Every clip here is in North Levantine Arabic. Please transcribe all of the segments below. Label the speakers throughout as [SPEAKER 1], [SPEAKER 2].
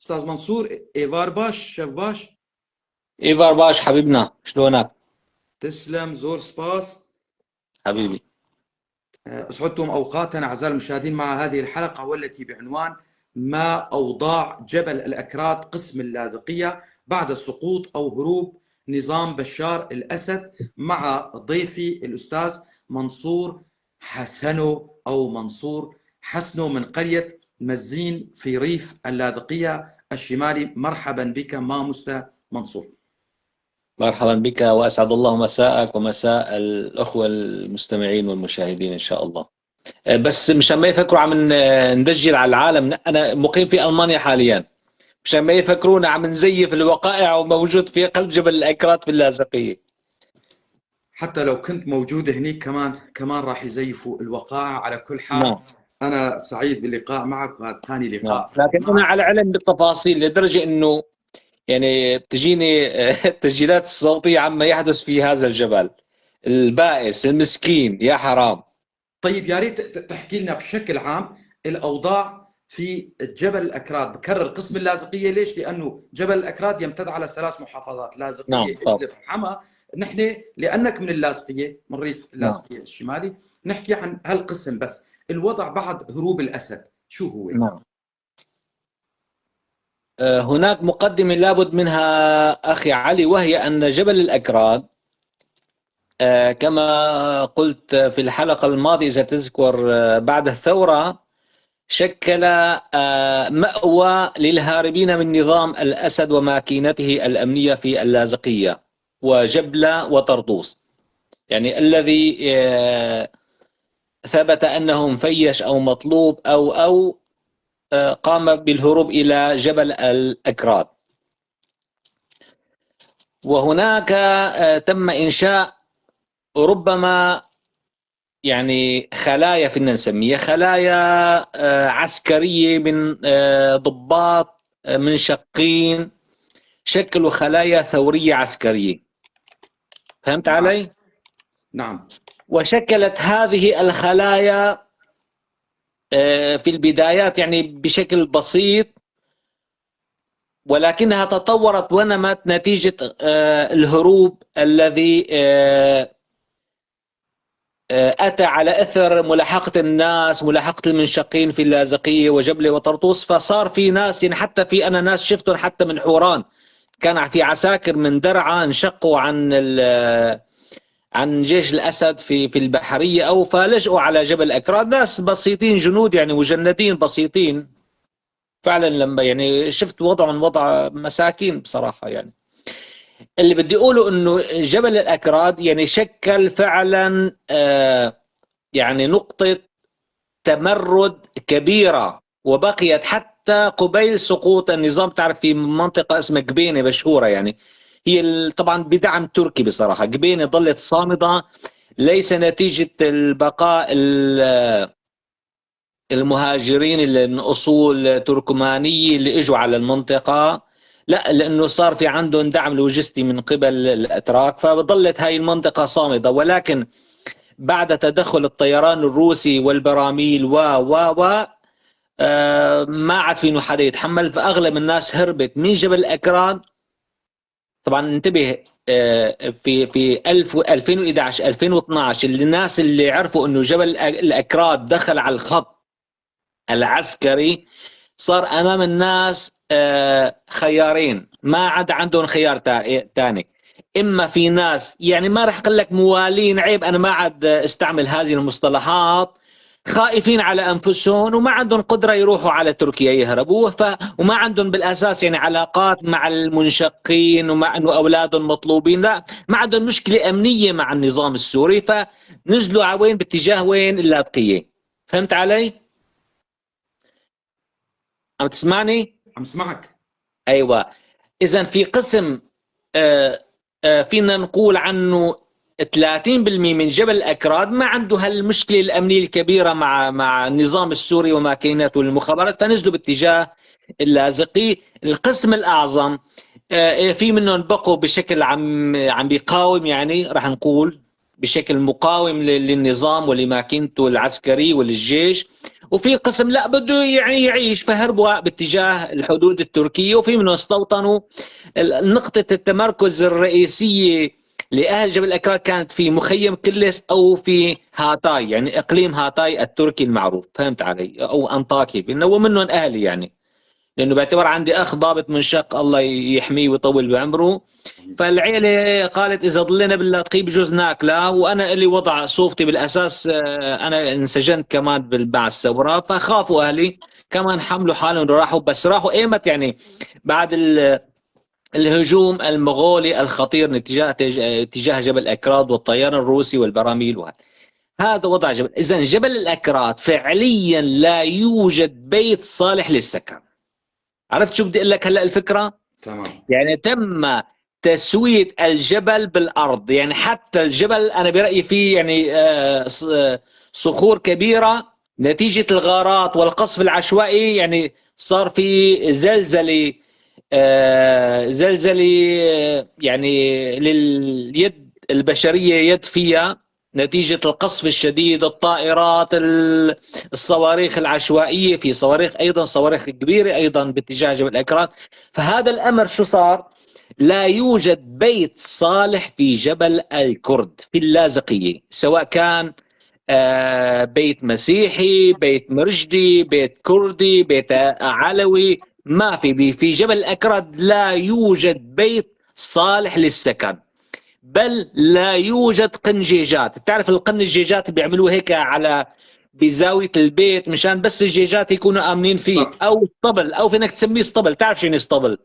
[SPEAKER 1] أستاذ منصور، إيفار باش، شيف باش.
[SPEAKER 2] إيفار باش حبيبنا، شلونك؟
[SPEAKER 1] تسلم، زور سباس
[SPEAKER 2] حبيبي.
[SPEAKER 1] أسعدتم أوقاتنا أعزائي المشاهدين مع هذه الحلقة والتي بعنوان ما أوضاع جبل الأكراد قسم اللاذقية بعد سقوط أو هروب نظام بشار الأسد، مع ضيفي الأستاذ منصور حسنو أو منصور حسنو من قرية مزين في ريف اللاذقية الشمالي. مرحبا بك ماموستا منصور.
[SPEAKER 2] مرحبا بك، وأسعد الله مساءك ومساء الأخوة المستمعين والمشاهدين إن شاء الله. بس مشان ما يفكروا عم ندجل على العالم، أنا مقيم في ألمانيا حاليا، مشان ما يفكرونا عم نزيف الوقائع وموجود في قلب جبل الأكراد في اللاذقية.
[SPEAKER 1] حتى لو كنت موجود هنيك كمان راح يزيفوا الوقائع. على كل حال أنا سعيد باللقاء معك، وهذا ثاني لقاء.
[SPEAKER 2] لكن أنا على علم بالتفاصيل لدرجة إنه بتجيني التسجيلات الصوتية عما يحدث في هذا الجبل البائس المسكين، يا حرام.
[SPEAKER 1] طيب، يا ريت تحكي لنا بشكل عام الأوضاع في جبل الأكراد. بكرر قسم اللاذقية، ليش؟ لأنه جبل الأكراد يمتد على 3 محافظات، لاذقية، إدلب، حما. نحن لأنك من اللاذقية، من ريف اللاذقية الشمالي، نحكي عن هالقسم بس. الوضع بعد هروب الأسد شو هو؟
[SPEAKER 2] هناك مقدمة لابد منها أخي علي، وهي أن جبل الأكراد، كما قلت في الحلقة الماضية إذا تذكر، بعد الثورة شكل مأوى للهاربين من نظام الأسد وماكينته الأمنية في اللاذقية وجبلة وطرطوس، الذي ثبت أنه مفيش أو مطلوب أو قام بالهروب إلى جبل الأكراد. وهناك تم إنشاء ربما خلايا، فينا نسميها خلايا عسكرية من ضباط منشقين، شكلوا خلايا ثورية عسكرية. فهمت علي؟
[SPEAKER 1] نعم.
[SPEAKER 2] وشكلت هذه الخلايا في البدايات بشكل بسيط، ولكنها تطورت ونمت نتيجة الهروب الذي أتى على أثر ملاحقة الناس، ملاحقة المنشقين في اللاذقية وجبلة وطرطوس. فصار في ناس، حتى في أنا ناس شفتهم حتى من حوران، كان في عساكر من درعا انشقوا عن جيش الأسد في البحرية أو فلجؤوا على جبل الأكراد، ناس بسيطين، جنود مجندين بسيطين فعلا. لما شفت وضعهم وضع مساكين بصراحة. اللي بدي أقوله إنه جبل الأكراد شكل فعلا نقطة تمرد كبيرة، وبقيت حتى قبيل سقوط النظام. تعرف في منطقة اسمها قبينة مشهورة، هي طبعا بدعم تركي بصراحة. قبينة ظلت صامدة ليس نتيجة البقاء المهاجرين اللي من أصول تركمانية اللي إجوا على المنطقة، لا، لأنه صار في عندهم دعم لوجستي من قبل الأتراك، فظلت هاي المنطقة صامدة. ولكن بعد تدخل الطيران الروسي والبراميل و و و ما عاد فينه حدا يتحمل، فأغلب الناس هربت من جبل الأكراد. طبعا انتبه، في 2011، 2012، الناس اللي عرفوا انه جبل الأكراد دخل على الخط العسكري، صار امام الناس خيارين، ما عاد عندهم خيار تاني. اما في ناس ما راح اقول لك موالين، عيب انا ما عاد استعمل هذه المصطلحات، خائفين على انفسهم وما عندهم قدره يروحوا على تركيا يهربوا، وما عندهم بالاساس علاقات مع المنشقين ومع انه اولادهم مطلوبين، لا، ما عندهم مشكله امنيه مع النظام السوري، فنزلوا على وين؟ باتجاه وين؟ اللاذقيه. فهمت علي؟ عم تسمعني؟
[SPEAKER 1] عم اسمعك.
[SPEAKER 2] ايوه. اذا في قسم، فينا نقول عنه 30% من جبل الأكراد ما عنده هالمشكلة الأمنية الكبيرة مع النظام السوري وماكيناته والمخابرات، فنزلوا باتجاه اللاذقي. القسم الأعظم، في منهم بقوا بشكل عم بيقاوم، راح نقول بشكل مقاوم للنظام ولماكينته العسكري وللجيش، وفي قسم لا بده يعني يعيش، فهربوا باتجاه الحدود التركية، وفي منهم استوطنوا. نقطة التمركز الرئيسية لأهل جبل الأكراد كانت في مخيم كلس أو في هاتاي، يعني إقليم هاتاي التركي المعروف، فهمت علي؟ أو أنطاكي، لأنه منهم أهلي يعني، لأنه باعتبار عندي أخ ضابط منشق الله يحميه ويطول بعمره. فالعيلة قالت إذا ضلينا باللاذقية بجوز ناكلة، وأنا اللي وضع صوفتي بالأساس، أنا انسجنت كمان مع الثورة، فخافوا أهلي كمان حملوا حالهم وراحوا. بس راحوا إيمت يعني؟ بعد الهجوم المغولي الخطير اتجاه جبل الأكراد والطيران الروسي والبراميل وهذا. هذا وضع جبل. إذن جبل الأكراد فعليا لا يوجد بيت صالح للسكن. عرفت شو بدي أقول لك هلأ الفكرة؟
[SPEAKER 1] تمام.
[SPEAKER 2] يعني تم تسوية الجبل بالأرض، يعني حتى الجبل أنا برأيي فيه يعني صخور كبيرة نتيجة الغارات والقصف العشوائي، يعني صار في زلزلة، زلزلة يعني لليد البشرية يد فيها نتيجة القصف الشديد، الطائرات، الصواريخ العشوائية، في صواريخ أيضا، صواريخ كبيرة أيضا باتجاه جبل الأكراد. فهذا الأمر شو صار؟ لا يوجد بيت صالح في جبل الكرد في اللاذقية، سواء كان بيت مسيحي، بيت مرجدي، بيت كردي، بيت علوي، ما في. في جبل الأكراد لا يوجد بيت صالح للسكن، بل لا يوجد قنجيجات. بتعرف القنجيجات بيعملوه هيك على بزاوية البيت مشان بس الجيجات يكونوا آمنين فيه، أو اسطبل، أو فينك تسميه اسطبل. تعرف شو اسطبل؟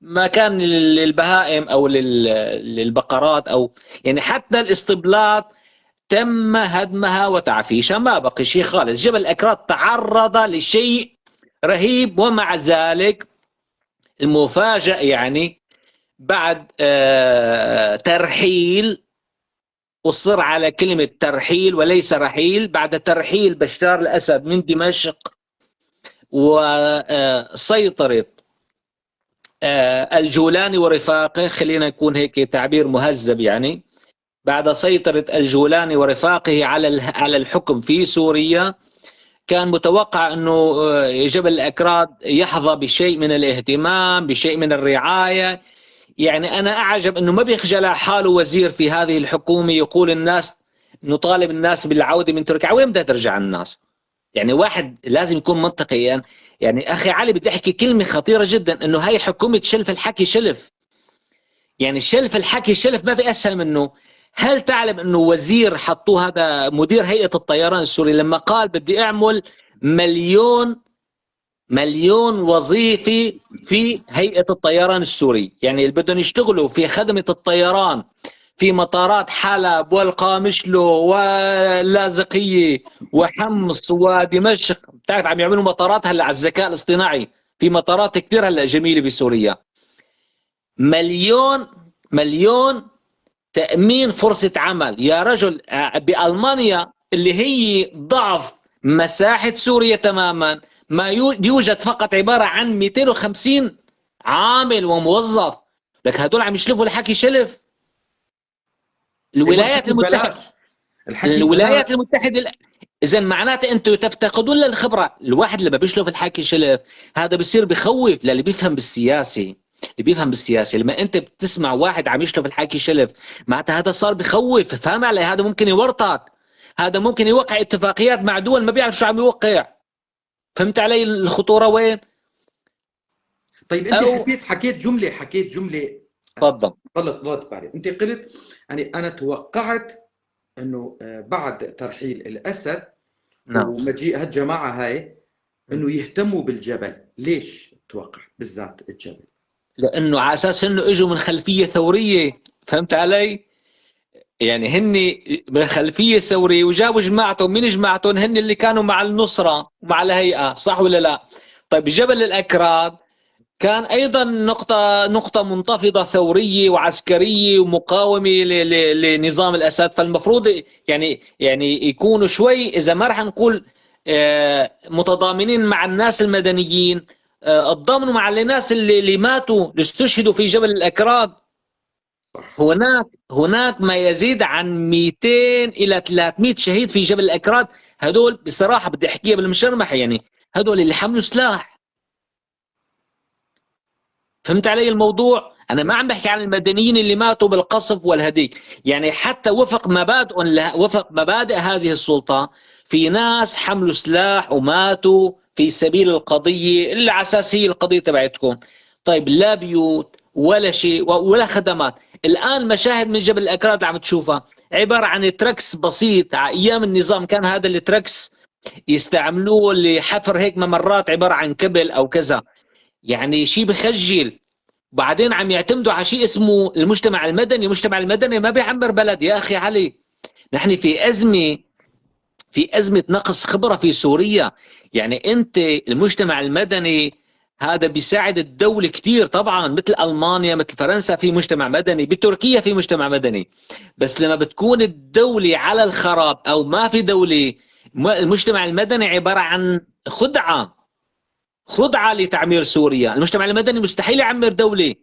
[SPEAKER 2] مكان للبهائم أو للبقرات، أو يعني حتى الاسطبلات تم هدمها وتعفيشها، ما بقي شيء خالص. جبل الأكراد تعرض لشيء رهيب، ومع ذلك المفاجأة يعني بعد ترحيل، أصر على كلمة ترحيل وليس رحيل، بعد ترحيل بشار الأسد من دمشق وسيطرة الجولاني ورفاقه، خلينا نكون هيك تعبير مهذب يعني، بعد سيطرة الجولاني ورفاقه على الحكم في سوريا، كان متوقع أنه جبل الأكراد يحظى بشيء من الاهتمام، بشيء من الرعاية. يعني أنا أعجب أنه ما بيخجل حاله وزير في هذه الحكومة يقول الناس نطالب الناس بالعودة من تركيا. وين بدها ترجع الناس؟ يعني واحد لازم يكون منطقي. يعني أخي علي بدي أحكي كلمة خطيرة جدا، أنه هاي حكومة شلف الحكي شلف، يعني شلف الحكي شلف، ما في أسهل منه. هل تعلم أنه وزير حطوه هذا مدير هيئة الطيران السوري لما قال بدي أعمل مليون وظيفة في هيئة الطيران السوري، يعني اللي بدهم يشتغلوا في خدمة الطيران في مطارات حلب والقامشلو واللاذقية وحمص ودمشق، بتعرف عم يعملوا مطارات هلا على الذكاء الاصطناعي، في مطارات كثير هلا جميلة بسوريا. مليون تأمين فرصة عمل يا رجل. بألمانيا اللي هي ضعف مساحة سوريا تماما، ما يوجد فقط عبارة عن 250 عامل وموظف. لك هدول عم يشلفوا الحكي شلف. الولايات المتحدة، الولايات المتحدة، إذا معناته أنتم تفتقدون للخبرة. الواحد لما بيشلف الحكي شلف هذا بصير بخوف للي بيفهم بالسياسة، اللي بيفهم بالسياسة لما أنت بتسمع واحد عم يشلف الحكي شلف معناته هذا صار بخوف. فهم علي؟ هذا ممكن يورطك، هذا ممكن يوقع اتفاقيات مع دول ما بيعرف شو عم يوقع. فهمت علي الخطورة وين؟
[SPEAKER 1] طيب انت حكيت جملة
[SPEAKER 2] تفضل.
[SPEAKER 1] ضلت بالي. انت قلت يعني انا توقعت انه بعد ترحيل الاسد، نعم، ومجيء هالجماعة هاي انه يهتموا بالجبل. ليش توقع بالذات الجبل؟
[SPEAKER 2] لانه على اساس انه اجوا من خلفية ثورية، فهمت علي؟ يعني هن من خلفية ثورية وجابوا جماعتهم، مين جماعتهم؟ هن اللي كانوا مع النصرة ومع الهيئة، صح ولا لا؟ طيب جبل الأكراد كان أيضا نقطة منتفضة ثورية وعسكرية ومقاومة لنظام الأسد، فالمفروض يعني يكونوا شوي، إذا ما رح نقول متضامنين مع الناس المدنيين، تضامنوا مع الناس اللي ماتوا، اللي استشهدوا في جبل الأكراد. هناك ما يزيد عن 200 إلى 300 شهيد في جبل الأكراد. هدول بصراحة بدي أحكيها بالمشرمحة، يعني هدول اللي حملوا سلاح. فهمت علي الموضوع؟ أنا ما عم بحكي عن المدنيين اللي ماتوا بالقصف والهديك، يعني حتى وفق مبادئ هذه السلطة في ناس حملوا سلاح وماتوا في سبيل القضية اللي على أساس هي القضية تبعتكم. طيب لا بيوت ولا شيء ولا خدمات. الآن مشاهد من جبل الأكراد اللي عم تشوفها عبارة عن تركس بسيط. على أيام النظام كان هذا التركس يستعملوه لحفر هيك ممرات عبارة عن كبل أو كذا، يعني شيء بخجل. بعدين عم يعتمدوا على شيء اسمه المجتمع المدني. المجتمع المدني ما بيعمر بلد يا أخي علي. نحن في أزمة، في أزمة نقص خبرة في سوريا. يعني أنت المجتمع المدني هذا بيساعد الدولة كثير طبعا، مثل ألمانيا مثل فرنسا في مجتمع مدني، بتركيا في مجتمع مدني. بس لما بتكون الدولة على الخراب أو ما في دولة، المجتمع المدني عبارة عن خدعة، خدعة لتعمير سوريا. المجتمع المدني مستحيل يعمر دولة،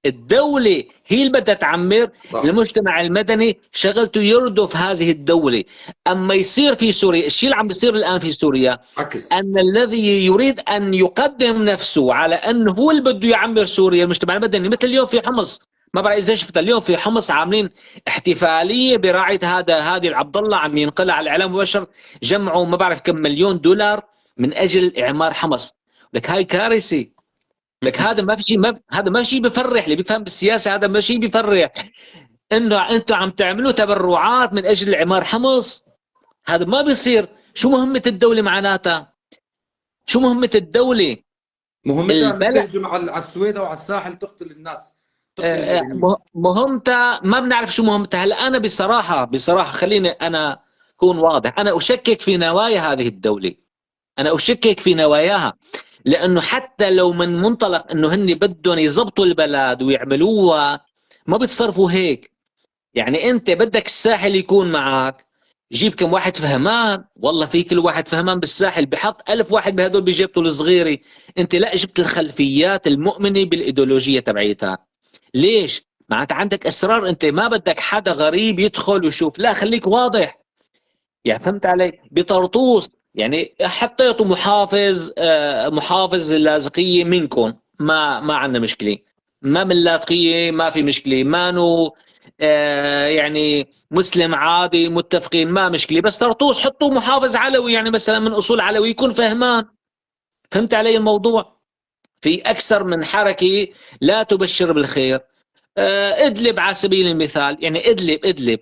[SPEAKER 2] الدولة هي اللي بدها تعمر. المجتمع المدني شغلته يردف هذه الدولة. أما يصير في سوريا الشيء اللي عم بيصير الآن في سوريا، عكس. أن الذي يريد أن يقدم نفسه على أنه هو اللي بده يعمر سوريا المجتمع المدني، مثل اليوم في حمص، ما بعرف إذا شفت اليوم في حمص عاملين احتفالية براعية هذا هادي العبد الله، عم ينقلها على الإعلام مباشر، جمعوا ما بعرف كم مليون دولار من أجل إعمار حمص. لك هاي كارثة. لك هذا ما في شيء، هذا ما شيء بفرح اللي بيفهم بالسياسة، هذا ما شيء بفرح انه انتم عم تعملوا تبرعات من اجل عمار حمص. هذا ما بيصير. شو مهمة الدولة معناتها؟ شو مهمة الدولة؟
[SPEAKER 1] مهمتها تهجم على السويدة وعلى الساحل، تقتل الناس، تقتل.
[SPEAKER 2] مهمتها ما بنعرف شو مهمتها. هلا انا بصراحة خليني انا اكون واضح، انا اشكك في نوايا هذه الدولة، انا اشكك في نواياها، لانه حتى لو من منطلق انه هن بدهم يزبطوا البلد ويعملوها ما بيتصرفوا هيك. يعني انت بدك الساحل يكون معك، جيب كم واحد فهمان، والله في كل واحد فهمان بالساحل بحط 1000 واحد بهدول بجيبته الصغيرة. انت لا جبت الخلفيات المؤمنة بالايديولوجيه تبعيتها. ليش؟ معناتها عندك اصرار، انت ما بدك حدا غريب يدخل ويشوف، لا خليك واضح. يعني فهمت علي؟ بطرطوس يعني حطيتوا محافظ، محافظ اللاذقية منكم، ما عندنا مشكلة، ما من اللاذقية ما في مشكلة، مانو يعني مسلم عادي متفقين ما مشكلة، بس طرطوس حطوا محافظ علوي، يعني مثلا من أصول علوي يكون فهمان. فهمت علي الموضوع؟ في أكثر من حركة لا تبشر بالخير. إدلب على سبيل المثال، يعني إدلب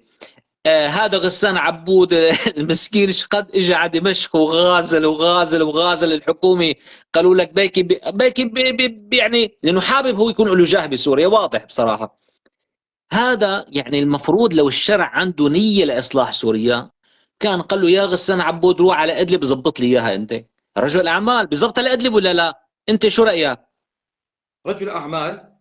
[SPEAKER 2] هذا غسان عبود المسكين قد اجى على دمشق وغازل وغازل وغازل الحكومة، قالوا لك بيكي بيكي بي بي يعني لانه حابب هو يكون له جاه بسوريا، واضح بصراحة. هذا يعني المفروض لو الشرع عنده نيه لاصلاح سوريا كان قال له يا غسان عبود روح على ادلب زبط لي اياها. انت رجل اعمال بزبط على ادلب ولا لا؟ انت شو رايك؟
[SPEAKER 1] رجل اعمال،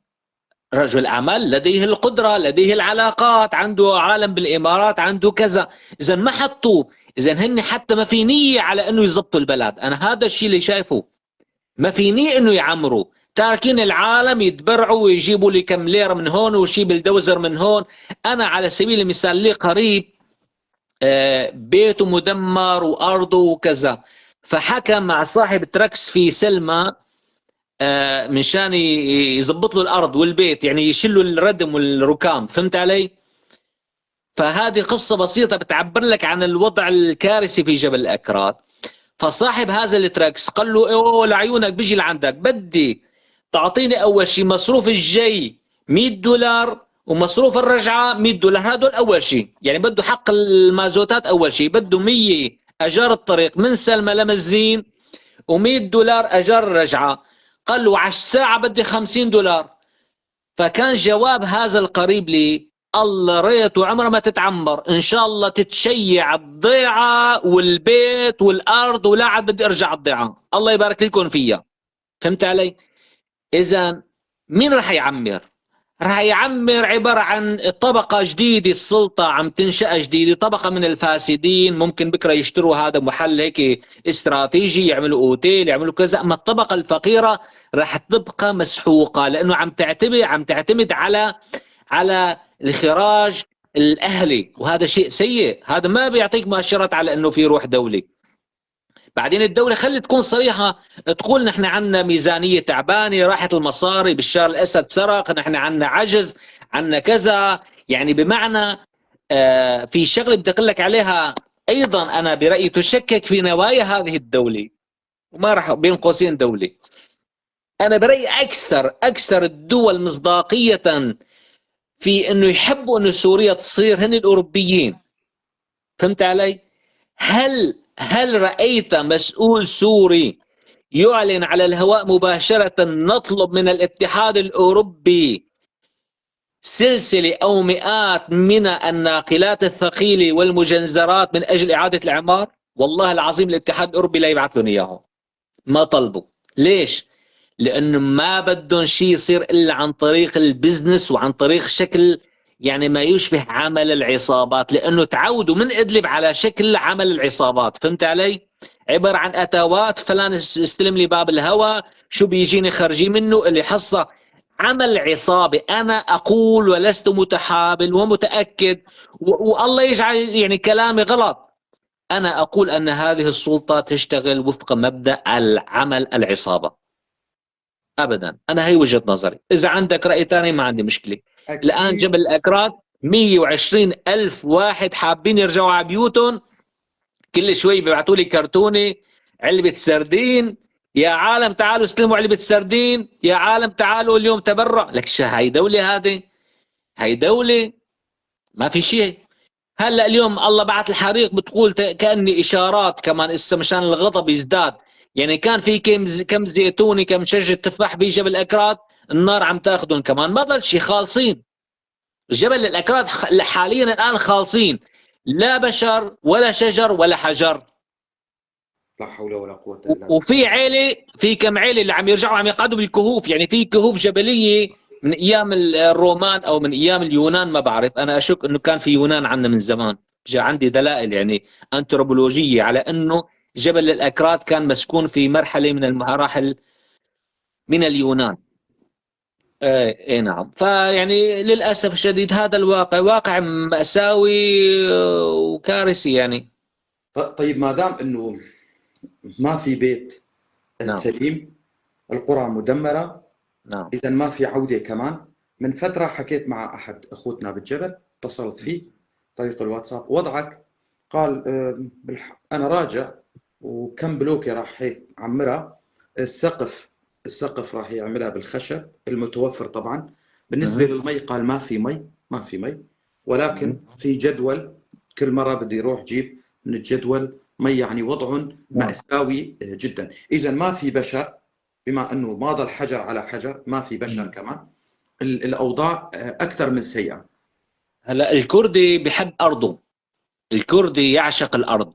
[SPEAKER 2] رجل أعمال لديه القدرة، لديه العلاقات، عنده عالم بالإمارات، عنده كذا. إذا ما حطوه، إذا هن حتى ما في نية على إنه يزبطوا البلد. أنا هذا الشيء اللي شايفه، ما في نية إنه يعمروا، تاركين العالم يتبرعوا ويجيبوا لي كم ليرة من هون وشي بلدوزر من هون. أنا على سبيل المثال لي قريب بيته مدمر وأرضه وكذا، فحكى مع صاحب تركس في سلمى من شان يزبط له الارض والبيت، يعني يشلوا الردم والركام. فهمت علي؟ فهذه قصة بسيطة بتعبر لك عن الوضع الكارثي في جبل الاكراد. فصاحب هذا التراكس قال له اوه لعيونك بيجي لعندك، بدي تعطيني اول شيء مصروف الجاي $100 ومصروف الرجعة $100، هذول اول شيء، يعني بده حق المازوتات اول شيء، بده 100 اجار الطريق من سلمى لمزين و100 دولار اجار الرجعة. قال له على الساعة بدي $50. فكان جواب هذا القريب لي الله ريت وعمره ما تتعمر، إن شاء الله تتشيع الضيعة والبيت والأرض ولا عاد بدي أرجع الضيعة، الله يبارك لكم فيها. فهمت علي؟ إذا مين رح يعمر؟ رح يعمر عبارة عن طبقة جديدة، السلطة عم تنشأ جديدة، طبقة من الفاسدين ممكن بكرة يشتروا هذا محل هيك استراتيجي، يعملوا اوتيل، يعملوا كذا. اما الطبقة الفقيرة رح تبقى مسحوقة، لانه عم تعتمد على الخراج الاهلي، وهذا شيء سيء. هذا ما بيعطيك مؤشرات على انه في روح دولي. بعدين الدولة خلي تكون صريحة، تقول نحن عندنا ميزانية تعبانة، راحت المصاري، بشار الأسد سرق، نحن عندنا عجز، عندنا كذا. يعني بمعنى في شغلة بدي أقول لك عليها أيضا، أنا برأيي تشكك في نوايا هذه الدولة، وما راح بين قوسين دولة. أنا برأيي أكثر الدول مصداقية في أنه يحبوا أنه سوريا تصير هن الأوروبيين. فهمت علي؟ هل رأيت مسؤول سوري يعلن على الهواء مباشرة نطلب من الاتحاد الأوروبي سلسلة أو مئات من الناقلات الثقيلة والمجنزرات من أجل إعادة الإعمار؟ والله العظيم الاتحاد الأوروبي لا يبعث لهم إياهم، ما طلبوا. ليش؟ لأنه ما بدهم شيء يصير إلا عن طريق البزنس وعن طريق شكل يعني ما يشبه عمل العصابات، لأنه تعودوا من إدلب على شكل عمل العصابات. فهمت علي؟ عبارة عن أتوات، فلان استلم لي باب الهوى، شو بيجيني خرجي منه، اللي حصة عمل عصابي. أنا أقول ولست متحابل ومتأكد، والله يجعل يعني كلامي غلط، أنا أقول أن هذه السلطة تشتغل وفق مبدأ العمل العصابة. أبدا، أنا هي وجهة نظري. إذا عندك رأي ثاني ما عندي مشكلة.
[SPEAKER 1] أكيد.
[SPEAKER 2] الآن جبل الأكراد 120 ألف واحد حابين يرجعوا على بيوتهم، كل شوي بيبعتوا لي كرتونة علبة سردين، يا عالم تعالوا استلموا علبة سردين، يا عالم تعالوا اليوم تبرع. لك شو هاي دولة؟ هذه هاي دولة ما في شيء. هلا اليوم الله بعت الحريق، بتقول كأني إشارات كمان إسا مشان الغضب يزداد. يعني كان في كم زيتوني، كم شجرة تفاح بجبل الأكراد، النار عم تاخذهم كمان، ما ضل شيء، خالصين. جبل الأكراد حاليا الآن خالصين، لا بشر ولا شجر ولا حجر.
[SPEAKER 1] لا حول ولا قوة إلا بالله.
[SPEAKER 2] وفي عيلة، في كم عيلة اللي عم يرجعوا عم يقعدوا بالكهوف، يعني في كهوف جبلية من أيام الرومان أو من أيام اليونان، ما بعرف، أنا أشك إنه كان في يونان عندنا من زمان، جاء عندي دلائل يعني أنثروبولوجية على إنه جبل الأكراد كان مسكون في مرحلة من المراحل من اليونان. ايه نعم. فيعني للأسف الشديد هذا الواقع واقع مأساوي وكارثي يعني.
[SPEAKER 1] طيب ما دام انه ما في بيت
[SPEAKER 2] نعم.
[SPEAKER 1] سليم، القرى مدمرة،
[SPEAKER 2] نعم.
[SPEAKER 1] إذا ما في عودة كمان. من فترة حكيت مع أحد أخوتنا بالجبل، اتصلت فيه طريق الواتساب، وضعك؟ قال أنا راجع وكم بلوكة راح هيك عمرها، السقف راح يعملها بالخشب المتوفر طبعا. بالنسبة للمي قال ما في مي، ما في مي، ولكن في جدول كل مرة بدي يروح جيب من الجدول مي، يعني وضع مأساوي جدا. إذا ما في بشر، بما أنه ما ضل حجر على حجر، ما في بشر كمان، الأوضاع أكثر من سيئة.
[SPEAKER 2] هلا الكردي بحب أرضه، الكردي يعشق الأرض،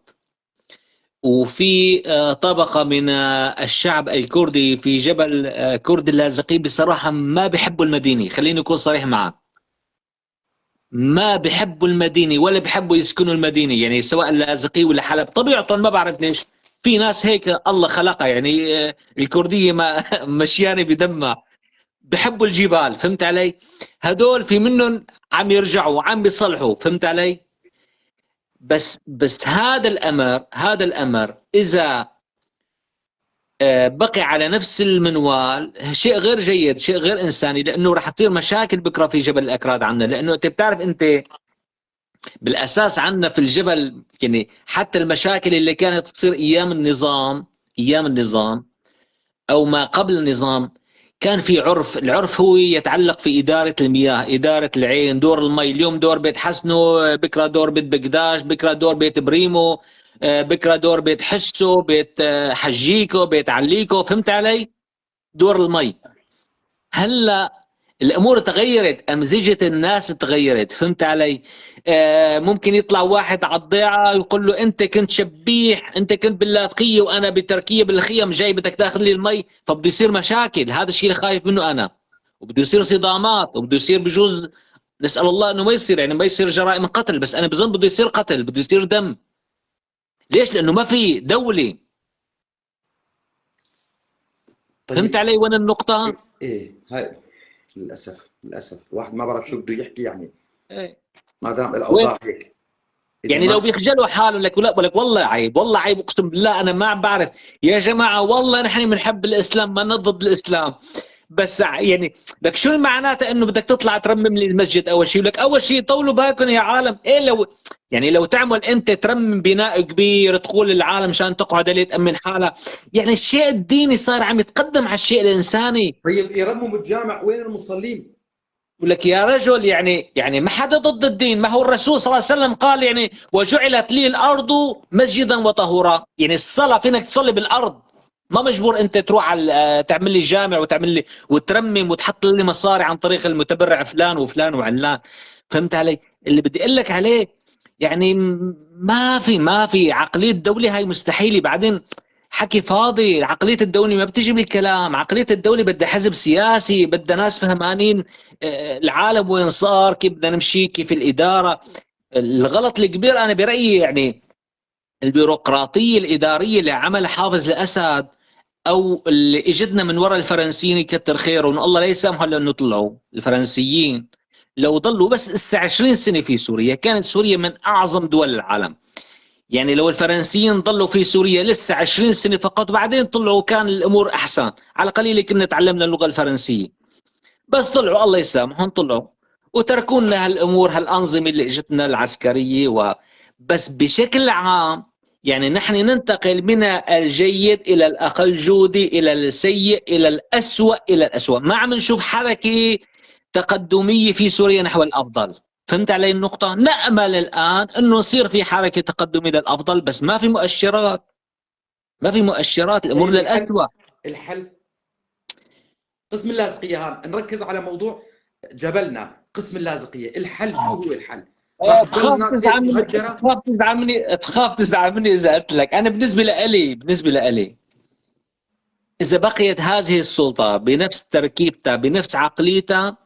[SPEAKER 2] وفي طبقة من الشعب الكردي في جبل كرد اللاذقي بصراحة ما بحبوا المدينة، خليني أكون صريح معك، ما بحبوا المدينة ولا بحبوا يسكنوا المدينة، يعني سواء اللاذقي ولا حلب، طبيعتهم ما بعرف ليش في ناس هيك الله خلقها، يعني الكردية ما مشيانة بدمها، بحبوا الجبال، فهمت علي؟ هدول في منهم عم يرجعوا وعم بيصلحوا، فهمت علي؟ بس هذا الأمر إذا بقي على نفس المنوال شيء غير جيد، شيء غير إنساني، لأنه رح تصير مشاكل بكرة في جبل الأكراد عنا، لأنه أنت بتعرف أنت بالأساس عنا في الجبل، يعني حتى المشاكل اللي كانت تصير أيام النظام أو ما قبل النظام، كان في عرف، العرف هو يتعلق في إدارة المياه، إدارة العين، دور المي، اليوم دور بيت حسنو، بكرة دور بيت بقداش، بكرة دور بيت بريمو، بكرة دور بيت حسو، بيت حجيكو، بيت عليكو، فهمت علي؟ دور المي. هلا الأمور تغيرت، أمزجة الناس تغيرت، فهمت علي؟ ممكن يطلع واحد على الضيعة يقول له أنت كنت شبيح، أنت كنت باللاذقية وأنا بتركيا بالخيم، جاي بدك تاخذ لي المي، فبده يصير مشاكل. هذا الشيء اللي خايف منه أنا، وبده يصير صدامات، وبده يصير بجوز، نسأل الله إنه ما يصير، يعني ما يصير جرائم قتل، بس أنا بظن بده يصير قتل، بده يصير دم. ليش؟ لأنه ما في دولة.
[SPEAKER 1] طيب.
[SPEAKER 2] فهمت علي وين النقطة؟
[SPEAKER 1] إيه هاي للأسف، للأسف الواحد ما بعرف شو بده يحكي يعني.
[SPEAKER 2] إيه.
[SPEAKER 1] ما دام الاوضاع هيك
[SPEAKER 2] يعني لو بيخجلوا حالهم لك لا، لك والله عيب، والله عيب، اقسم بالله انا ما عم بعرف يا جماعة، والله نحن بنحب الاسلام، ما ضد الاسلام، بس يعني لك شو معناتها انه بدك تطلع ترمم لي المسجد اول شيء؟ لك اول شيء طولوا بالكم يا عالم. ايه لو يعني لو تعمل انت ترمم بناء كبير تقول للعالم مشان تقعد عليه تامن حالها، يعني الشيء الديني صار عم يتقدم على الشيء الانساني.
[SPEAKER 1] طيب يرمموا الجامع، وين المصلين؟
[SPEAKER 2] ولك يا رجل يعني ما حدا ضد الدين، ما هو الرسول صلى الله عليه وسلم قال يعني وجعلت لي الارض مسجدا وطهورا، يعني الصلاة فينك تصلي بالارض، ما مجبور انت تروح على تعمل لي جامع وتعمل لي وترمم وتحط لي مصاري عن طريق المتبرع فلان وفلان وعلان. فهمت علي؟ اللي بدي اقول لك عليه يعني ما في عقلية الدولة هاي مستحيلة. بعدين حكي فاضي، عقلية الدولة ما بتجي بالكلام، عقلية الدولة بدها حزب سياسي، بدها ناس فهمانين العالم وين صار، كيف بدنا نمشي، كيف الإدارة. الغلط الكبير أنا برأيي يعني البيروقراطية الإدارية اللي عملها حافظ الأسد أو اللي إجتنا من وراء الفرنسيين، يكتر خيرهم الله لا يسامحهم لأنه طلعوا الفرنسيين، لو ضلوا بس الساعة 20 سنة في سوريا كانت سوريا من أعظم دول العالم. يعني لو الفرنسيين ضلوا في سوريا لسه 20 سنة فقط وبعدين طلعوا كان الأمور أحسن، على قليل كنا تعلمنا اللغة الفرنسية. بس طلعوا الله يسامحهم، طلعوا وتركوا لنا هالأمور هالأنظمة اللي إجتنا العسكرية بس بشكل عام يعني نحن ننتقل من الجيد إلى الأقل جودة إلى السيء إلى الأسوأ إلى الأسوأ. ما عم نشوف حركة تقدمية في سوريا نحو الأفضل. فهمت علي النقطة؟ نأمل الآن أنه يصير في حركة تقدمية للأفضل، بس ما في مؤشرات، ما في مؤشرات، الأمور للأسوأ.
[SPEAKER 1] الحل قسم اللاذقية، هان نركز على موضوع جبلنا قسم اللاذقية. الحل شو هو الحل؟
[SPEAKER 2] تخاف تزعل مني إذا قلت لك أنا بالنسبة لإلي إذا بقيت هذه السلطة بنفس تركيبتها بنفس عقليتها،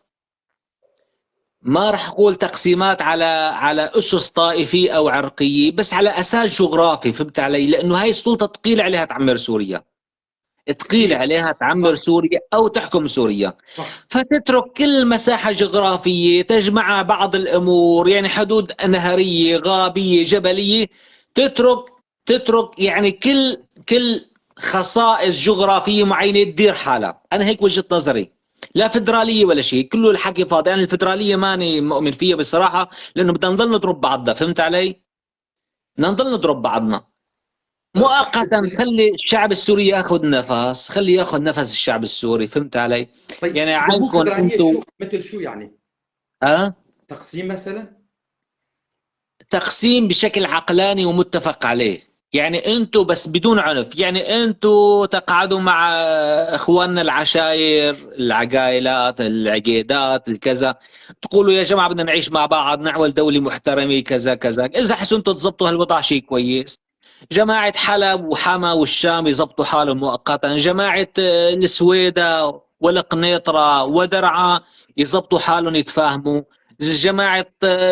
[SPEAKER 2] ما رح أقول تقسيمات على أسس طائفية أو عرقية، بس على أساس جغرافي. فهمت علي؟ لأنه هاي السلطة ثقيلة عليها تعمر سوريا، ثقيلة عليها تعمر سوريا أو تحكم سوريا، فتترك كل مساحة جغرافية تجمع بعض الأمور، يعني حدود نهرية غابية جبلية، تترك يعني كل خصائص جغرافية معينة تدير حالها. أنا هيك وجهة نظري، لا فدرالية ولا شيء، كله الحكي فاضي. أنا الفدرالية ماني مؤمن فيها بصراحة، لأنه بدنا نضل نضرب بعضنا. فهمت علي؟ بدنا نضل نضرب بعضنا مؤقتا، خلي الشعب السوري ياخذ نفس، خلي ياخذ نفس الشعب السوري. فهمت علي؟
[SPEAKER 1] طيب
[SPEAKER 2] يعني عندكم انتم
[SPEAKER 1] مثل شو يعني؟ تقسيم مثلا؟
[SPEAKER 2] تقسيم بشكل عقلاني ومتفق عليه، يعني انتم بس بدون عنف، يعني انتم تقعدوا مع اخواننا العشاير، العقايلات، العقيدات، الكذا، تقولوا يا جماعة بدنا نعيش مع بعض، نعمل دولة محترمه كذا كذا، اذا حسنتوا تزبطوا هالوضع شيء كويس. جماعة حلب وحما والشام يزبطوا حالهم مؤقتا، جماعة السويدة والقنيطره ودرعا يزبطوا حالهم يتفاهموا، جماعة